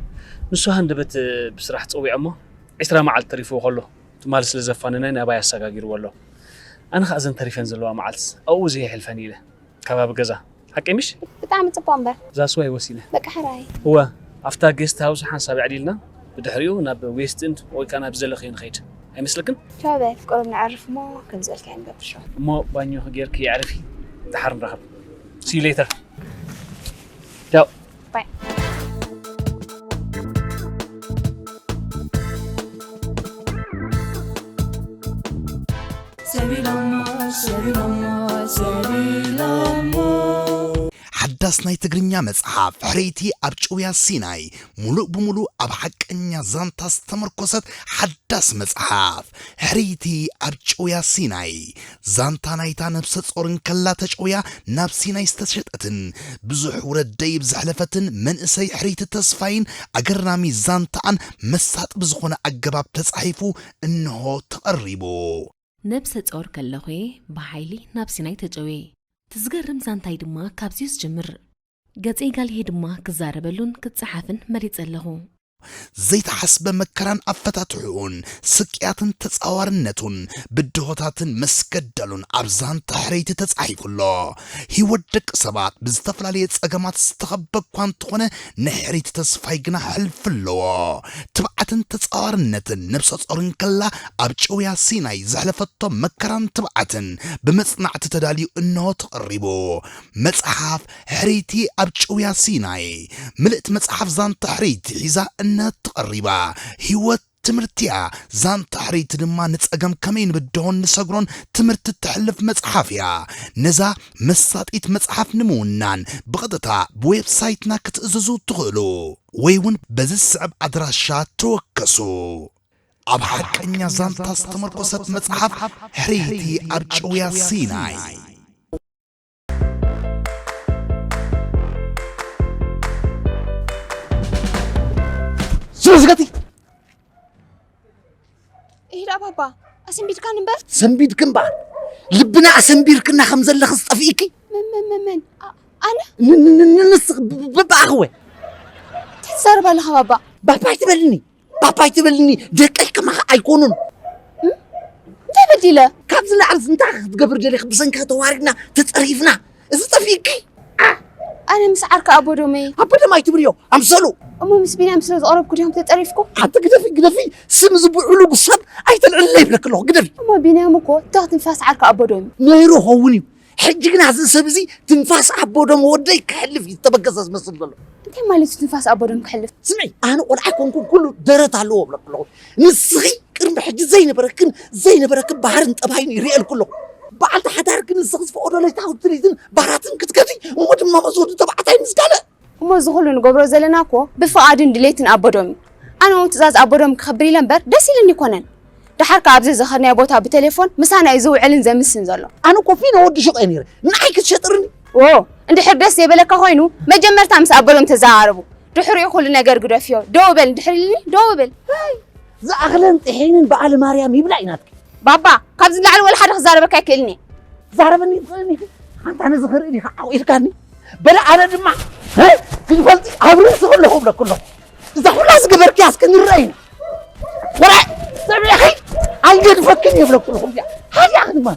ንሱ ሃንደበት ብስራሕ ጸዊዖሞ ዕስራ መዓልቲ ተሪፍዎ ከሎ ትማሊ ስለ ዘፋነናይ ናባይ ኣሰጋጊርዎ ኣሎ። ኣነ ኸኣ እዘን ተሪፈን ዘለዋ መዓልትስ ኣብኡ ዘየሕልፈን ኢለ። ከባቢ ገዛ ሓቀይ ምሽ? ብጣዕሚ ጽቡቕ እምበር። ዛስዋይ ወሲነ። በቃ ሕራይ። እወ፣ ኣብታ ጌስት ሃውስ ሓንሳብ የዕሊልና ብድሕሪኡ ናብ ዌስት ኢንድ ወይ ከኣ ናብ ዘለኽዮ ንኸይድ ኣይመስለክን? ቻው በል፣ ቁሩብ ነዕርፍ እሞ ከም ዝበልካዮ ንገብር ሸው። እሞ ባኞኺ ጌርኪ የዕርፊ፣ ደሓር ንራኸብ። See you later. ቻው። ባይ። ሓዳስ ናይ ትግርኛ መጽሓፍ ሕርይቲ ኣብ ጭውያ ሲናይ፣ ሙሉእ ብሙሉእ ኣብ ሓቀኛ ዛንታ ዝተመርኮሰት ሓዳስ መጽሓፍ ሕርይቲ ኣብ ጭውያ ሲናይ። ዛንታ ናይታ ነብሰ ጾር እንከላ ተጨውያ ናብ ሲናይ ዝተሸጠትን ብዙሕ ውረድ ደይብ ዘሕለፈትን መንእሰይ ሕርይቲ ተስፋይን ኣገራሚ ዛንታኣን መሳጢ ብዝኾነ ኣገባብ ተጻሒፉ እንሆ ተቐሪቡ። ነብሰ ጾር ከለኹ'የ ብሓይሊ ናብ ሲናይ ተጨውየ። እቲ ዝገርም ዛንታይ ድማ ካብዚ'ዩ ዝጅምር። ገጸይ ጋልሄ ድማ ክዛረበሉን ክጸሓፍን መሪጸ ኣለኹ። ዘይተሓስበ መከራን ኣፈታትሕኡን፣ ስቅያትን ተጻዋርነቱን፣ ብድሆታትን መስገደሉን ኣብ ዛንታ ሕርይቲ ተጻሒፉ ኣሎ። ህይወት ደቂ ሰባት ብዝተፈላለየ ጸገማት ዝተኸበ እኳ እንተኾነ፣ ናይ ሕርይቲ ተስፋይ ግና ሕልፊ ኣለዎ። ትብዓትን ተጻዋርነትን ነብሰ ጾር እንከላ ኣብ ጭውያ ሲናይ ዘሕለፈቶ መከራን ትብዓትን ብመጽናዕቲ ተዳልዩ እንሆ ተቐሪቡ። መጽሓፍ ሕርይቲ ኣብ ጭውያ ሲናይ ምልእቲ መጽሓፍ ዛንታ ሕርይቲ ሒዛ እንሆ ተቐሪባ። ህይወት ትምህርቲ እያ። ዛንታ ሕርይቲ ድማ ንጸገም ከመይ ንብድሆን ንሰግሮን ትምህርቲ እተሕልፍ መጽሓፍ እያ። ነዛ መሳጢት መጽሓፍ ንምውናን ብቐጥታ ብዌብሳይትና ክትእዝዙ ትኽእሉ ወይ እውን በዚ ዝስዕብ ኣድራሻ ተወከሱ። ኣብ ሓቀኛ ዛንታ ዝተመርኮሰት መጽሓፍ ሕርይቲ ኣብ ጭውያ ሲናይ። ስለ ዝገቲ ይሄዳ ባባ ኣሰንቢድካ ንበር ሰንቢድክ እምበኣር ልብና ኣሰንቢርክና ከም ዘለኽስ ጠፊእኪ መመመመን ኣነ ንስኽ ብኣኽወ ትዛረብ ኣለኻ ባባ ባባ ኣይትበልኒ ባባ ኣይትበልኒ ደቀይ ከማኻ ኣይኮኑን እንታይ በዲለ ካብዚ ላዕሊ እንታይ ክትገብር ደሊኽ ብሰንኪ ተዋሪድና ተፀሪፍና እዚ ጠፊእኪ ኣነ ምስ ዓርካ ኣቦ ዶመይ ኣቦ ዶም ኣይትብልዮ ኣምሰሉ እሞ ምስ ቢንያም ስለ ዝቐረብኩ ድዮም ተጠሪፍኩ ኣቲ ግደፊ ግደፊ ስም ዝብዕሉ ሰብ ኣይተልዕልለ ይብለክ ኣለኹ ግደፊ እሞ ቢንያም እኮ ተኽ ትንፋስ ዓርካ ኣቦ ዶም ነይሩ ኸውን እዩ ሕጂ ግን እዚ ሰብ እዚ ትንፋስ ኣቦ ዶም ወደይ ክሕልፍ እዩ ዝተበገሰ ዝመስል ዘሎ እንታይ ማለት እዩ ትንፋስ ኣቦ ዶም ክሕልፍ ስምዒ ኣነ ቆልዓ ኮንኩ ኩሉ ደረት ኣለዎ ብለክ ኣለኹ ንስኺ ቅድሚ ሕጂ ዘይነበረክን ዘይነበረክን ባህርን ጠባይን ይርእየልኩ ኣለኹ በዓልቲ ሓዳር ግን ንስኺ ዝፈቐዶ ለይታዊ ትርኢትን ባህራትን ክትከዲ እሞ ድማ መዝወዱ ተባዕታይ ምስ ካልእ እሞ እዚ ኩሉ ንገብሮ ዘለና እኮ ብፍቓድን ድሌትን ኣቦዶም እዩ ኣነ እውን ትእዛዝ ኣቦዶም ክኽብር ኢለ እምበር ደስ ኢልኒ ይኮነን ደሓር ከኣ ኣብዚ ዝኸድናዮ ቦታ ብቴሌፎን ምሳና እዩ ዝውዕልን ዘምስን ዘሎ ኣነ እኮ ፊኖ ወዲ ሹቕ እየ ነይረ ንዓይ ክትሸጥርኒ ዎ እንድሕር ደስ ዘይበለካ ኮይኑ መጀመርታ ምስ ኣቦዶም ተዘራረቡ ድሕሪኡ ኩሉ ነገር ግደፍዮ ደው በል እንድሕር ኢልኒ ደው ብል ዝኣኽለን ጥሒንን በዓል ማርያም ይብላ እዩ ናትኪ ባባ ካብዚ ንላዕሊ ወላ ሓደ ክዛረበካ ኣይክእልን እየ ዛረበኒ ይትኽእልኒ ሓንታ ነዚ ክርኢ ዲኻ ዓቑኢልካኒ በለ ኣነ ድማ ክንፈልጢ ኣብ ርእሲ ከለኹ እብለኩ ኣለኹ እዛ ኩላ ዝገበርክያ እስከ ንረአ ኢና ወላ ሰሚዕኺ ኣይገድፈክን እየ እብለኩ ኣለኹ እዚኣ ሓዚኣ ድማ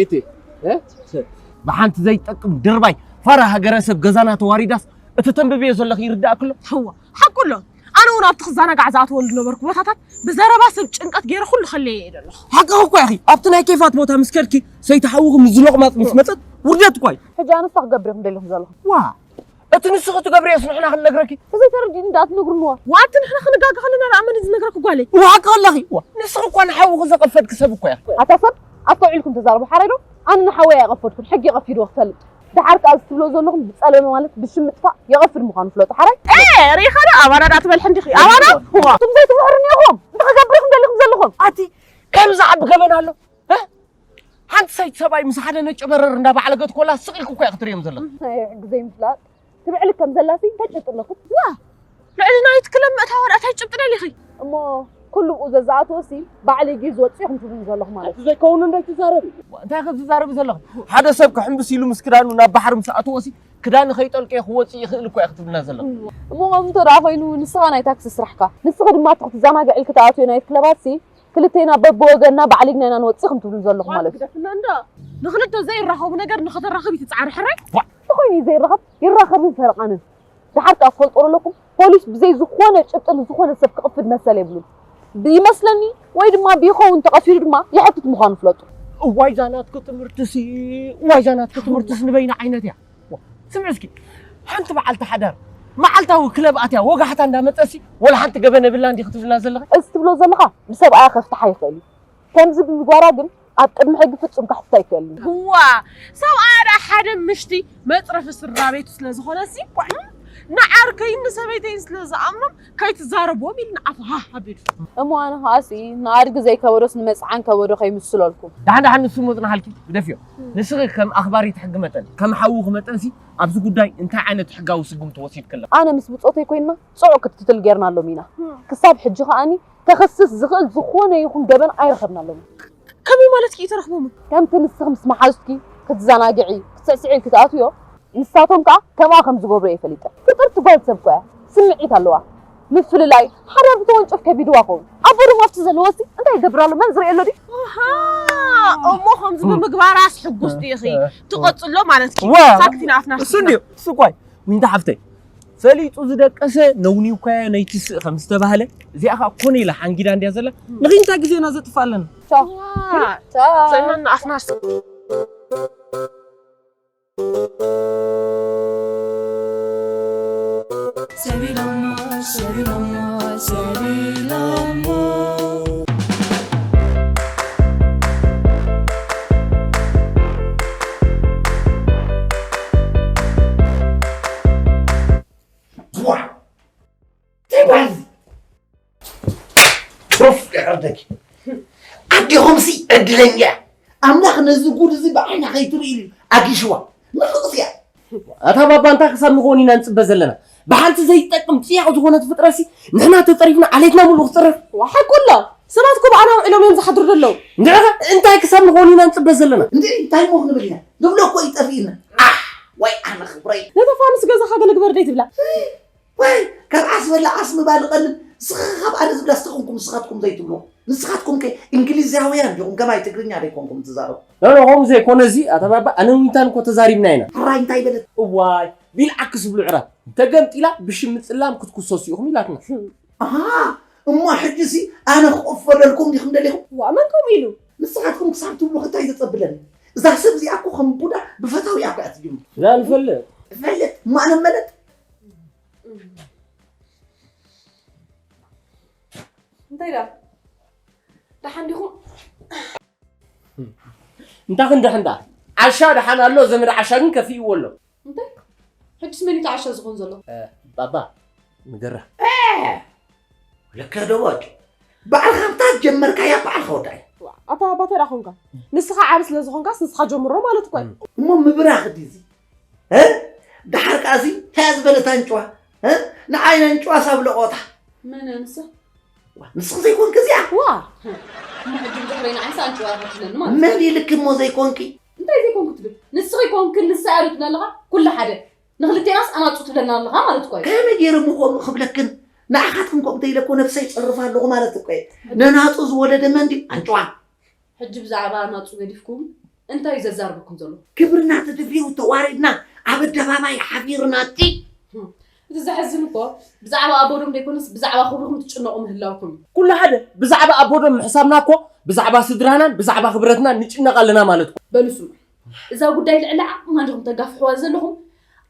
ኢቲ እ? ብሓንቲ ዘይጠቅም ድርባይ ፋራ ሃገረሰብ ገዛና ተዋሪዳስ እቲ ተንብብዮ ዘለኺ ይርዳእክሎ? እዋ ሓቁ ኣሎ። ኣነ እውን ኣብቲ ክዘናጋዕ ዝኣተወሉ ዝነበርኩ ቦታታት ብዘረባ ሰብ ጭንቀት ገይረ ኩሉ ከለየ እየ ዘለኹ። ሓቅኺ እኮ ኢኺ። ኣብቲ ናይ ኬፋት ቦታ ምስ ከድኪ ሰይቲ ሓውኺ ምስ ዝሎቕማፅ ምስ መፀት ውርደት እኳ እዩ። ሕጂ ኣነስ እንታይ ክገብር ኢኹም ደሊኹም ዘለኹም? ዋ እቲ ንስኺ ትገብርዮስ ንሕና ክንነግረኪ? ተዘይተረዲእኒ ደኣ ትነግሩኒ ዋ። ዋ እቲ ንሕና ክንጋገ ከለና ደኣ መን እዩ ዝነግረኪ ጓለይ? ዋ ሓቂ ኣለኺ። ዋ ንስኺ እኳ ንሓውኺ ዘቐፈድኪ ሰብ እኮ ኢኺ። ኣታ ሰብ ኣስተውዒልኩም ተዛረቡ ሓራይ ዶ? ኣነ ንሓወይ ኣይቐፈድኩን፣ ሕጊ የቐፍድዎ ክትፈልጥ። ደሓር ከኣ እዚ ትብሎ ዘለኹም ብጸለመ ማለት ብሽም ምጥፋእ የቐፍድ ምዃኑ ፍለጡ ሓራይ። ኤ ሪኢኻ ዶ ኣባና ደኣ ትበልሒ እንዲኺ ኣባና? ዋ እቱም ዘይትምሕሩኒ ኢኹም። እንታይ ክገብር ኢኹም ደሊኹም ዘለኹም? ኣቲ ከምዚ ዓቢ ገበን ኣሎ? እ? ሓንቲ ሰይቲ ሰብኣይ ምስ ሓደ ነጭ በረር እንዳባዕለገት ኮላ ስቕ ኢልኩ እኮ ኢኺ ክትርእዮም ዘለኺ። ናይ ሕጊ ዘይምፍላጥ ትብዕልክ ከም ዘላሲ እንታይ ጭብጢ ኣለኩም? ዋ ልዕሊ ናይቲ ክለብ ምእታዋ ደኣ እንታይ ጭብጢ ደሊኺ? እሞ ኩሉ ብኡ ዘዛኣትዎሲ ባዕለይ ጌር ዝወፅእ ኢኹም ትብሉኒ ዘለኹም ማለት እዩ። ዘይከውን እንታይ ትዛረቢ? ዋ፣ እንታይ ኢኺ ትዛረቢ ዘለኺ? ሓደ ሰብ ክሕምብስ ኢሉ ምስ ክዳኑ ናብ ባሕሪ ምስ ኣእትዎሲ ክዳን ከይጠልቀ ክወፅእ ይኽእል እኮ ኢኺ ትብልና ዘለኺ። እሞ ከምኡ እንተ ደኣ ኮይኑ ንስኻ ናይ ታክሲ ስራሕካ ንስኺ ድማ እቲ ክትዘናግዒ ኢልኪ ትኣትዮ ናይቲ ክለባትሲ ክልቴና በብወገንና ባዕሊግና ኢና ንወፅእ ከም ትብሉ ዘለኹም ማለት እዩ። ግደፍና እንዳ ንኽልተ ዘይራኸቡ ነገር ንኽተራኽብ ይትፃዕሪ ሕራይ። እንተኾይኑ እዩ ዘይራኸብ ይራኸብን ፈረቓንን። ደሓር ከኣ ትፈልጦ ኣለኩም ፖሊስ ብዘይ ዝኾነ ጭብጢ ንዝኾነ ሰብ ክቕፍድ መሰል የብሉን። ይመስለኒ ወይ ድማ ብይኸውን ተቐሲዱ ድማ ይሕትት ምዃኑ ፍለጡ። እዋይ ዛናትኩ ትምህርትሲ እዋይ ዛናትኩ ትምህርትስ ንበይና ዓይነት እያ። ስምዒ እስኪ ሓንቲ በዓልቲ ሓዳር መዓልታዊ ክለብ ኣትያ ወጋሕታ እንዳመፀሲ ወላ ሓንቲ ገበን የብላ እንዲ ክትብልና ዘለኻ? እዚ ትብሎ ዘለኻ ብሰብኣያ ከፍትሓ ይኽእል እዩ። ከምዚ ብምግባራ ግን ኣብ ቅድሚ ሕጊ ፍጹም ካሕስታ ኣይክእልን እዩ። እዋ ሰብኣያ ደኣ ሓደ ምሽቲ መፅረፊ ስድራ ቤቱ ስለ ዝኾነሲ ንዓርከይን ንሰበይተይን ስለ ዝኣምኖም ከይትዛረብዎም ኢሉ ንዓፉ ሃህ ኣቢሉ። እሞ ኣነ ከኣሲ ንኣድጊ ዘይከበዶስ ንመፅዓን ከበዶ ከይምስለልኩም። ደሓን ደሓን ንሱ መፅናሃልኪ ግደፍዮ። ንስኺ ከም ኣኽባሪት ሕጊ መጠን ከም ሓውኺ መጠንሲ ኣብዚ ጉዳይ እንታይ ዓይነት ሕጋዊ ስጉምቲ ወሲድክላ? ኣነ ምስ ብፆተይ ኮይንና ፅዑቕ ክትትል ጌርናሎም ኢና። ክሳብ ሕጂ ከኣኒ ከኽስስ ዝኽእል ዝኾነ ይኹን ገበን ኣይረኸብናሎምን። ከመይ ማለትኪ እዩ ተረኽቦም? ከምቲ ንስኺ ምስ መሓዙትኪ ክትዘናግዒ ክትስዕስዒ ክትኣትውዮ ንሳቶም ከኣ ከምኣ ከም ዝገብሩ እየ ፈሊጠ። ፍጥርቲ ጓል ሰብ እኮ እያ። ስምዒት ኣለዋ። ምፍልላይ ሓዳር ብተወንጨፍ ከቢድዋ ኸውን። ኣቦ ድማ ኣብቲ ዘለዎሲ እንታይ ይገብር ኣሎ? መን ዝርኢ ኣሎ ድዩ? ኣሃ እሞ ከምዚ ብምግባራስ ሕጉስ ዲኺ? ትቐጽሎ ማለትኪ? ዋ፣ ሳክቲ ንኣፍና እሱ እንድዩ፣ እሱ እኳ እዩ። ዊንታ ሓፍተይ፣ ፈሊጡ ዝደቀሰ ነውኒውካዮ ነይትስእ ከም ዝተባህለ፣ እዚኣ ኸኣ ኮነ ኢላ ሓንጊዳ እንድያ ዘላ። ንኺንታ ግዜና ዘጥፋ ኣለና። ቻው። ዋ፣ ቻው። ሰይመን ንኣፍና ሰቢሎሞ፣ ሰቢሎሞ፣ ሰቢሎሞ። ዋ! እንታይ በሃል እዚ? ኡፍ፣ ይሕረደኪ። ኣዴኹምሲ ዕድለኛ እያ። ኣምላኽ ነዚ ጉድ እዚ ብዓይና ከይትርኢ ኢሉ ኣጊሽዋ። ንፍቕሲ እያ። ኣታ ባባ፣ እንታይ ክሳብ ንኸውን ኢና ንጽበ ዘለና? ብሓንቲ ዘይትጠቅም ጽያቕ ዝኾነት ፍጥረትሲ ንሕና ተጸሪፍና ዓሌትና ምሉእ ክጽረፍ። ዋ፣ ሓቁ ኣሎ። ሰባት እኮ ብኣና ውዒሎም እዮም ዝሓድሩ ዘለዉ። እንድዒ ኸ እንታይ ክሳብ ንኸውን ኢና ንጽበ ዘለና? እንድዒ እንታይ እሞ ክንብል ኢና? ንብሎ እኮ እዩ ጠፊእና። ኣሕ፣ ዋይ ኣነ ክብረይ። ነታ ፋኑስ ገዛኻ ገለ ግበር ደይ ትብላ? ወይ ካብ ዓስበላ ዓስሚ ባልቐልን ንስኻ ካብ ኣነ ዝብላ ዝተኾንኩም ንስኻትኩም ዘይትብሉ ንስኻትኩም ከ እንግሊዛውያን ዲኹም ከማይ ትግርኛ ደይኮንኩም ትዛረቡ። ኖ ኖ፣ ከምኡ ዘይኮነ እዚ ኣታ ባባ፣ ኣነ ዊንታን እኮ ተዛሪብና ኢና። ሕራይ እንታይ በለት? እዋይ ቢልዓክስ ብሉ ዕራብ ተገምጢላ ብሽም ምጽላም ክትኩሰሱ ኢኹም ኢላትና። ኣሃ እሞ ሕጂ ሲ ኣነ ክቕፈለልኩም ዲኹም ደሊኹም? ዋ መን ከምኡ ኢሉ? ንስኻትኩም ክሳብ ትብሉ እንታይ ዘጸብለኒ? እዛ ሰብ እዚኣ እኮ ከም ቡዳ ብፈታዊኣ እኮ እያ ትጅምር። እዛ ንፈልጥ። እፈልጥ እሞ ኣነ መለጥ። እንታይ ደኣ ደሓን ዲኹም? እንታይ ክንድሕን ደኣ? ዓሻ ደሓን ኣሎ፣ ዘመድ ዓሻ ግን ከፊእዎ ኣሎ። እንታይ ሕጅስ መን እዩ እቲ ዓሻ ዝኾን ዘሎ? ባባ ንገራ። ለከ ደቦጭ ባዕልኻ ኣብታ ጀመርካያ ባዕልኻ ወዳእያ። ኣታ ኣባተ ደኣ ኾንካ ንስኻ ዓቢ ስለ ዝኾንካስ ንስኻ ጀምሮ ማለት እኮ እዩ። እሞ ምብራኽ ድዚ እ? ደሓር ከኣዚ እንታይ ዝበለት ኣንጭዋ እ? ንዓይ ኣንጭዋ ሳብ ለቖታ። መን ንሳ? ንስኺ ዘይኮንኪ እዚኣ? ዋ! እሞ ሕጂ ብድሕረይ ንዓይስ ኣንጭዋ ክትብለኒ ማለት እዩ። መን ኢልኪ እሞ ዘይኮንኪ? እንታይ ዘይኮንኩ ትብል? ንስኺ ኮንኪ ንሳ እያ ዶ ትብላ ኣለኻ? ኩሉ ሓደ። ንኽልቴናስ ኣናጹ ትብለና ኣለኻ ማለት እኮ እዩ። ከመይ ገይረ እሞ ከምኡ ክብለክን? ንዓኻትኩም ከምኡ ተይለ እኮ ነብሰይ ይጸርፍ ኣለኹ ማለት እኮ እየ። ነናጹ ዝወለደ መን ድዩ? ኣንጭዋ። ሕጂ ብዛዕባ ናጹ ገዲፍኩም እንታይ እዩ ዘዛርበኩም ዘሎ? ክብርና ተደፊሩ፣ ተዋሪድና፣ ኣብ ኣደባባይ ሓፊርና። እቲ እቲ ዘሕዝን እኮ ብዛዕባ ኣቦዶም ዘይኮነስ ብዛዕባ ክብርኩም ትጭነቑ ምህላውኩም እዩ። ኩሉ ሓደ። ብዛዕባ ኣቦዶም ምሕሳብና እኮ ብዛዕባ ስድራናን ብዛዕባ ክብረትናን ንጭነቕ ኣለና ማለት እኮ። በሉ ስሙ፣ እዛ ጉዳይ ልዕሊ ዓቕምና እንዲኹም ተጋፍሕዋ ዘለኹም።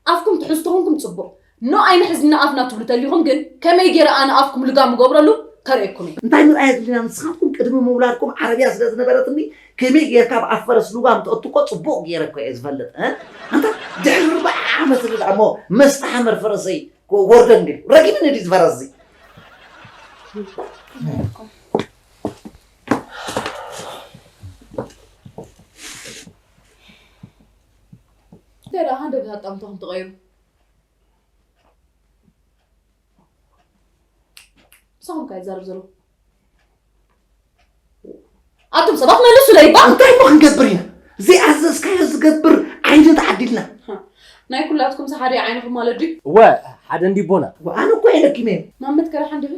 ኣፍኩም ትሕዝቱ ኾንኩም ጽቡቕ፣ ኖ ኣይንሕዝና ኣፍና ትብሉ ተሊኹም ግን ከመይ ገይረ ኣነ ኣፍኩም ልጋም እገብረሉ ከርእየኩም እየ። እንታይ ምርኣይ ኣድሊና? ንስኻትኩም ቅድሚ ምውላድኩም ዓረብያ ስለ ዝነበረትኒ ከመይ ጌርካ ኣብ ኣፍ ፈረስ ልጓም ተእቱ እኮ ጽቡቕ ጌረ እኮ እየ ዝፈልጥ። እ? ኣንታ ድሕሪ ኣርብዓ ዓመት እሞ መስተ ሓመር ፈረሰይ ወርደን ድዩ ረጊምኒ ድዩ ዝፈረስ እዚ? እንታይ ደኣ ሃንደበት ኣጣምታኹም ትቐይሩ? ምሳኹም ከ ይዛረብ ዘሎ ኣቱም ሰባት መልሱለይ እባ። እንታይ እሞ ክንገብር ኢና? ዘይኣዘዝካዮ ዝገብር ዓይነት ዓዲልና። ናይ ኩላትኩም ሓደ ዓይንኹም ማለት ድዩ? እወ ሓደ እንዲቦና። ኣነ እኮ የለኪም እየ። ማመት ከዳሓን ድኺ?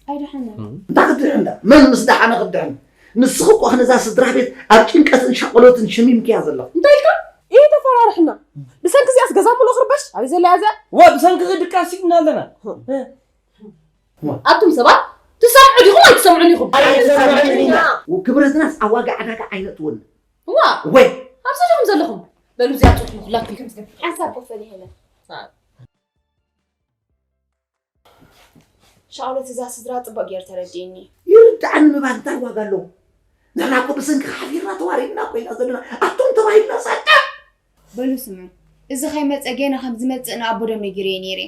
ኣይደሓና። እንታ ክድሕን ዳ መን ምስ ደሓነ ክድሕን? ንስኺ እኮ ነዛ ስድራ ቤት ኣብ ጭንቀትን ሻቆሎትን ሸሚምክያ ዘለኹ። እንታይ ኢልካ? ይተፈራርሕና። ብሰንኪ እዚኣስ ገዛ ሙሉእ ክርበሽ? ኣበይ ዘላ እያ እዚኣ? ወ ብሰንኪ ድቃስ ኢና ኣለና። ኣቱም ሰባት ትሰምዑ ዲኹም ኣይትሰምዑን ኢኹም? ክብረትናስ ኣብ ዋጋ ዕዳጋ ኣይነእትወሉ። ዋ ወይ ኣብዚ ዲኹም ዘለኹም? በሉ እዚኣ ጽሑፍ ንኹላትኩም ከም ዝገብር ሓንሳብ ኮፈል ይሄለ ሻውለት እዛ ስድራ ጽቡቕ ጌር ተረዲእኒ። ይርዳእኒ ምባል እንታይ ዋጋ ኣለዎ? ንሕና እኮ ብሰንኪ ሓፊርና ተዋሪድና እኮ ኢና ዘለና። ኣቶም ተባሂልና ሳዳ በሉ ስምዑ፣ እዚ ከይመጸ ጌና ከም ዝመጽእ ንኣቦዶም ነጊረዮ ነይረ።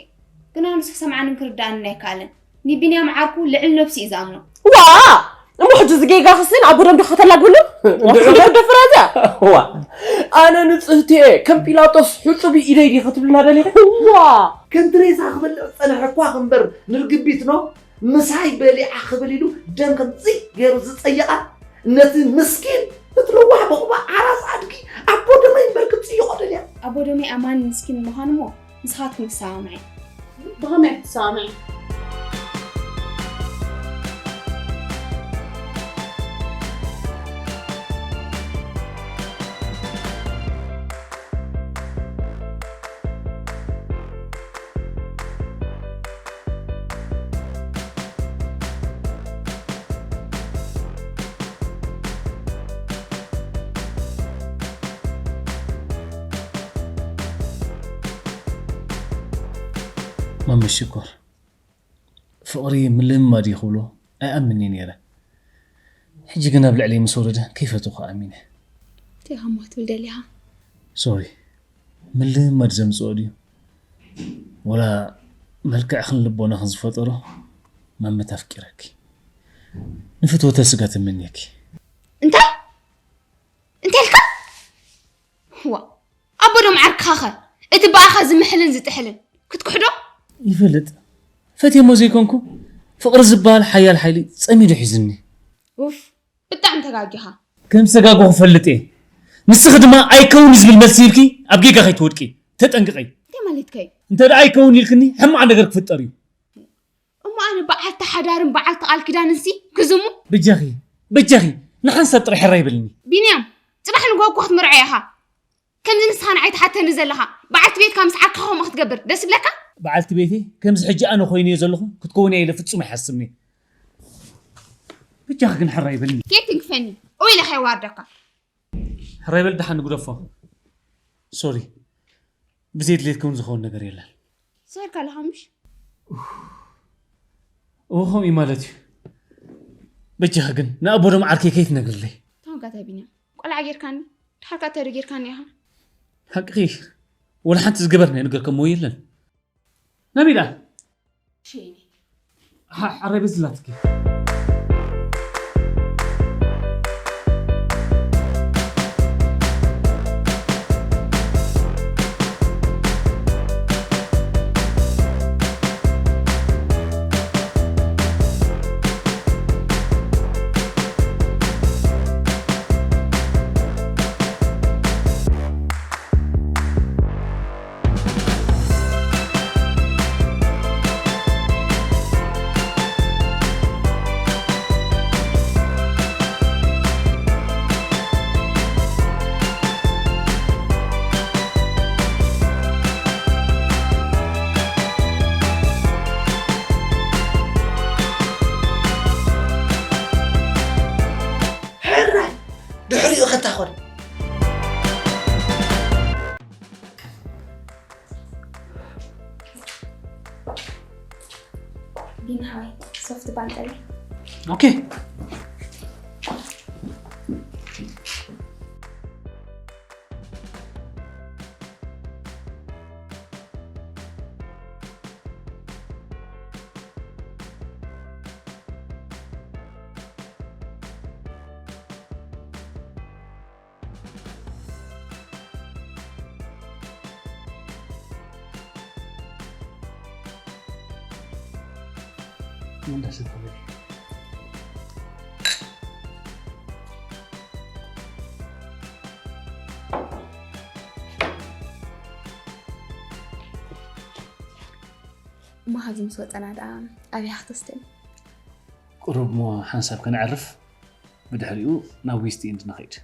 ግን ኣነስ ክሰምዓንን ክርዳእንን ኣይከኣለን። ንቢንያም ዓርኩ ልዕሊ ነብሱ እዩ ዝኣምኖ። ዋ! እሞ ሕጂ እዚ ጌጋ ክስን ኣቦዶም ዶ ከተላግብሉ? ዋስሉ ክደፍራ እዚኣ? ዋ! ኣነ ንጽህቲ እየ ከም ጲላጦስ ሕጹብ ኢደይ ድየ ክትብልና ደሊኺ? ዋ! ከምቲ ሬሳ ክበልዕ ዝጸንሐ እኳ እምበር ንርግቢት ኖ ምሳይ በሊዓ ክብል ኢሉ ደም ከምዚ ገይሩ ዝጸየቓ ነቲ ምስኪን እቲ ለዋህ በቑባ ዓራስ ኣድጊ ኣቦ ደመይ እምበር ክጽይቖ ደልያ። ኣቦ ደመይ ኣማኒ ምስኪን ምዃኑ እሞ ንስኻትኩም ትሰማምዒ። ብኸመይ ክትሰማምዒ? ማመ ሽኮር ፍቕሪ ምልእማድ እዩ ክብሎ ኣይኣምንን እየ ነይረ። ሕጂ ግን ኣብ ልዕለይ ምስ ወረደ ከይፈተኹ ኣሚነ። እንታይ ኢኻ እሞ ክትብል ደሊኻ? ሶሪ ምልእማድ ዘምጽኦ ድዩ? ወላ መልክዕኽን ልቦናኽን ዝፈጠሮ ማመት ኣፍቂረኪ ንፍትወተ ስጋ ትምንየኪ። እንታይ እንታይ ኢልካ? ዋ ኣቦ ዶ መዓርክኻ ኸ እቲ ብኣኻ ዝምሕልን ዝጥሕልን ክትክሕዶ? ይፈልጥ ፈትየሞ ዘይኮንኩ ፍቕሪ ዝበሃል ሓያል ሓይሊ ጸሚዱ ሒዝኒ። ኡፍ ብጣዕሚ ተጋጊኻ። ከም ዝተጋገኹ እፈልጥ እየ። ንስኺ ድማ ኣይከውን ዝብል መልሲ ሂብኪ ኣብ ጌጋ ከይትወድቂ ተጠንቅቒ። እንታይ ማለትካ እዩ? እንተ ደኣ ኣይከውን ኢልክኒ ሕማቕ ነገር ክፍጠር እዩ። እሞ ኣነ በዓልቲ ሓዳርን በዓልቲ ቃል ኪዳንንሲ ክዝሙ? በጃኺ በጃኺ ንሓንሳብ ጥራይ ሕራይ በልኒ። ቢንያም ጽባሕ ንግሆ እኮ ክትምርዖ ኢኻ። ከምዚ ንስኻ ንዓይ ትሓተኒ ዘለኻ በዓልቲ ቤትካ ምስ ዓርክኻ ከምኡ ክትገብር ደስ ይብለካ? በዓልቲ ቤተይ ከምዚ ሕጂ ኣነ ኮይነዮ ዘለኹ ክትከውንያ ኢለ ፍጹም ኣይሓስብን እየ። በጃኺ ግን ሕራይ በልኒ። ከይትንክፈኒ ኦይ ኢለ ከየዋርደካ። ሕራይ በል ደሓን ንግደፎ። ሶሪ ብዘይ ድሌትኪ እውን ዝኸውን ነገር የለን። ሰይርካ ኣለኻ ምሽ? እወ ከምኡ እዩ ማለት እዩ። በጃኺ ግን ንኣቦ ዶም ዓርከይ ከይትነግርለይ። ታንካ እንታይ ቢንያም ቆልዓ ጌርካኒ ድሓር ከ እንታይ ዶ ጌርካኒ ኢኻ? ሓቅኺ ወላ ሓንቲ ዝገበርናዮ ነገር ከም የለን። ነቢላ ሽይኒ ሓራይ በዝላትኪ ድሕሪኡ ከንታ ኾነ። ቢን ሓወይ፣ ሶፍት ባንጠለ። ኦኬ። እሞ ካብዚ ምስ ወፀና ደኣ ኣበይ ክትወስደኒ? ቁሩብ እሞ ሓንሳብ ከነዕርፍ፣ ብድሕሪኡ ናብ ዊስት ኢንድ ንኸይድ።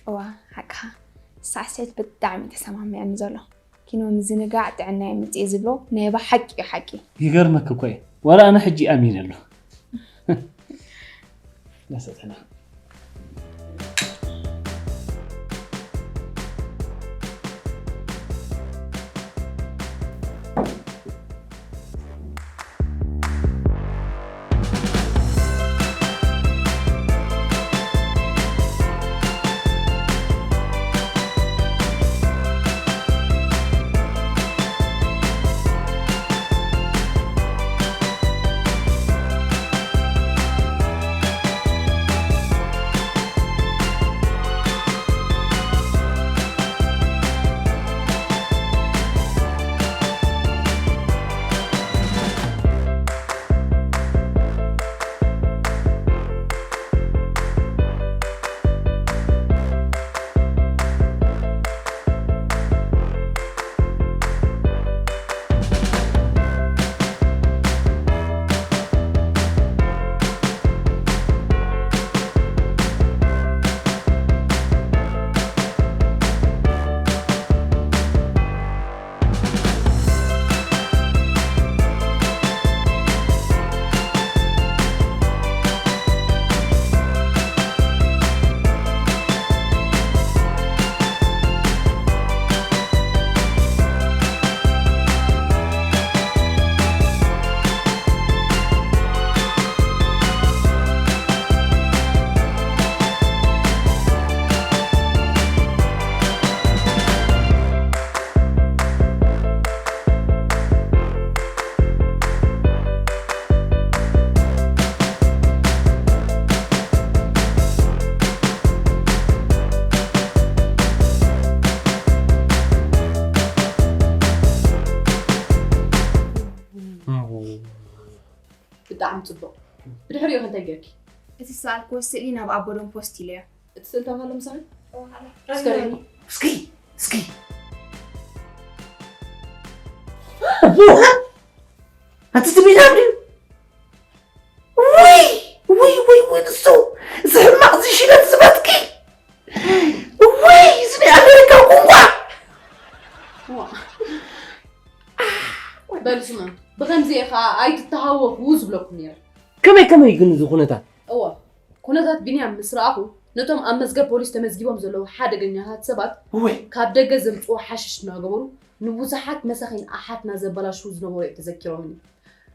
እዋ፣ ሓቅኻ፣ ሳዕስዒት ብጣዕሚ ተሰማሚዐኒ ዘሎ። ኪኖ ምዝንጋዕ ጥዕና የምፅእ ዝብሎ ናይ ብሓቂ እዩ ሓቂ። ይገርመክ እኮ እዩ፣ ዋላ ኣነ ሕጂ ኣሚነ ኣሎ። ላሰተና። ብጣዕሚ ጽቡቕ። ብድሕሪኡ ከ እንታይ ጌርኪ? እቲ ዝሰኣልክዎ ስእሊ ናብ ኣቦዶም ፖስት ኢለዮ። እቲ ስእሊ ተባህለ ምሳኺ? እስከ ርእይኒ። እስኪ እስኪ ኣቲ ትቢና ድዩ? ውይ ውይ ውይ ውይ ንሱ እዚ ሕማቕ እዚ ሽለት ዝበትኪ ውይ እዚ ናይ ኣሜሪካ ቁንቋ በሉ ስማ ብኸምዚ ኢኻ ኣይትተሃወኹ ዝብለኩም ነይረ። ከመይ ከመይ እዩ ግን እዚ ኩነታት? እወ ኩነታት ቢንያም ምስ ረኣኹ ነቶም ኣብ መዝገብ ፖሊስ ተመዝጊቦም ዘለዉ ሓደገኛታት ሰባት እወ ካብ ደገ ዘምፅዎ ሓሽሽ እናገበሩ ንብዙሓት መሳኺን ኣሓትና ዘበላሽዉ ዝነበሩ እዮም ተዘኪሮምኒ።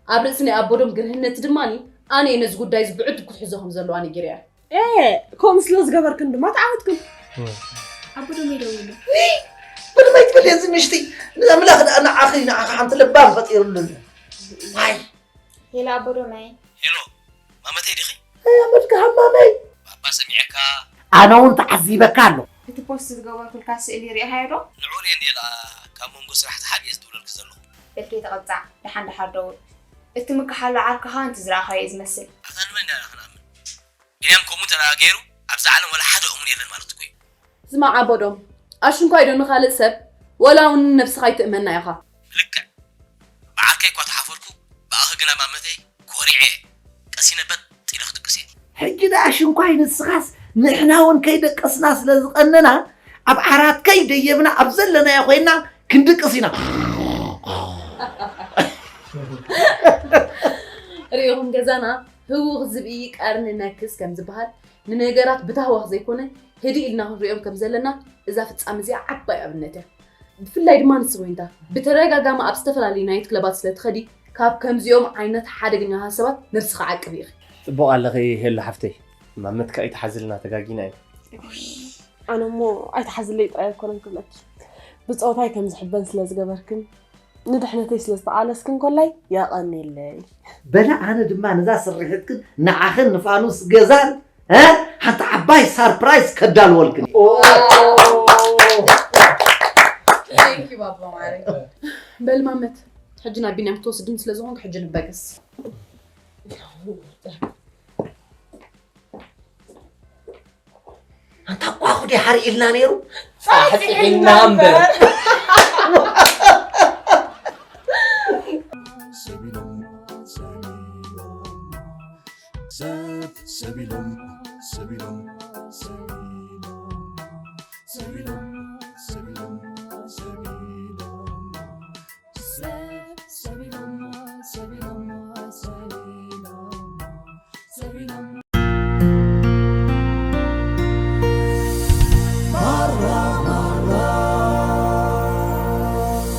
ኣብ ርእሲ ናይ ኣቦዶም ግርህነት ድማ ኣነ እየ ነዚ ጉዳይ እዚ ብዕቱብ ክትሕዞ ከም ዘለዋ ነጊረያ። ኤ ከምኡ ስለ ዝገበርክን ድማ ተዓወትክን። ኣቦዶም ይደውሉ። ምንም ኣይትበል እዚ ምሽቲ ንኣምላኽ ደኣ ንዓኺ ንዓኺ ሓንቲ ለባም ፈጢሩሉ ኣሎ። ዋይ ሄሎ ኣቦዶመይ። ሄሎ ማመተይ ዲኺ? ኣመድካ ሃማመይ ባባ ሰሚዐካ ኣነ እውን ተዓዚበካ ኣሎ። እቲ ፖስት ዝገበርኩልካ ስእሊ ርኢኻዮ ዶ? ንዑ ርየ እንድየ ደኣ ካብ መንጎ ስራሕ ተሓቢኤ ዝድውለልኪ ዘለኹ። በል ከይትቕጻዕ ደሓን ደሓር ደውል። እቲ ምክሓሎ ዓርክኻ እንትዝረኣኻዮ እዩ ዝመስል። ኣታ ንመን ኢና ክንኣምን? ቢንያም ከምኡ እንተ ደኣ ገይሩ ኣብዛ ዓለም ወላ ሓደ እሙን የለን ማለት እኮ እዩ። ስማዕ ኣቦዶም፣ ኣሽንኳይ ዶ ንኻልእ ሰብ ወላ እውን ንነብስኻ ኣይትእመና ኢኻ። ብልክዕ ብዓርከይ እኳ ተሓፈርኩ ብኣኺ ግና ማመተይ ኮሪዐ ቀሲነ በጥ ኢለ ክድቅስ እየ። ሕጂ ደኣ ኣሽንኳይ ንስኻስ ንሕና እውን ከይደቀስና ስለ ዝቐነና ኣብ ዓራትከይ ደየብና ኣብ ዘለናዮ ኮይና ክንድቅስ ኢና። ርኢኹም ገዛና ህውኽ ዝብኢ ቀርኒ ነክስ ከም ዝበሃል፣ ንነገራት ብታህዋኽ ዘይኮነ ህድእ ኢልና ክንሪኦም ከም ዘለና እዛ ፍጻመ እዚኣ ዓባይ ኣብነት እያ። ብፍላይ ድማ ንስኺ ኮይንካ ብተደጋጋሚ ኣብ ዝተፈላለዩ ናይት ክለባት ስለ ትኸዲ፣ ካብ ከምዚኦም ዓይነት ሓደገኛታት ሰባት ነብስኺ ዓቅቢ ኢኺ። ጽቡቕ ኣለኺ ሄሉ ሓፍተይ። ማመት ከኣ ኣይትሓዝልና፣ ተጋጊና ኢና። ኣነ እሞ ኣይትሓዝለይ ጥራይ ኣይኮነን ክብለኪ፣ ብጾታይ ከም ዝሕበን ስለ ዝገበርክን ንድሕነተይ ስለ ዝተቓለስክን ኮላይ የቐንየለይ። በለ ኣነ ድማ ነዛ ስርሒትክን ንዓኽን ንፋኑስ ገዛን እ ሓንቲ ዓባይ ሳርፕራይዝ ከዳልወልክን። Thank you ባባ ማረይ። በል ማመት፣ ሕጂ ናብ ቢንያም ክትወስድኒ ስለ ዝኾንክ ሕጂ ንበገስ። ኣንታ ቋኹ ዲሓር ኢልና ነይሩ። ጻሕጺዕና እምበር።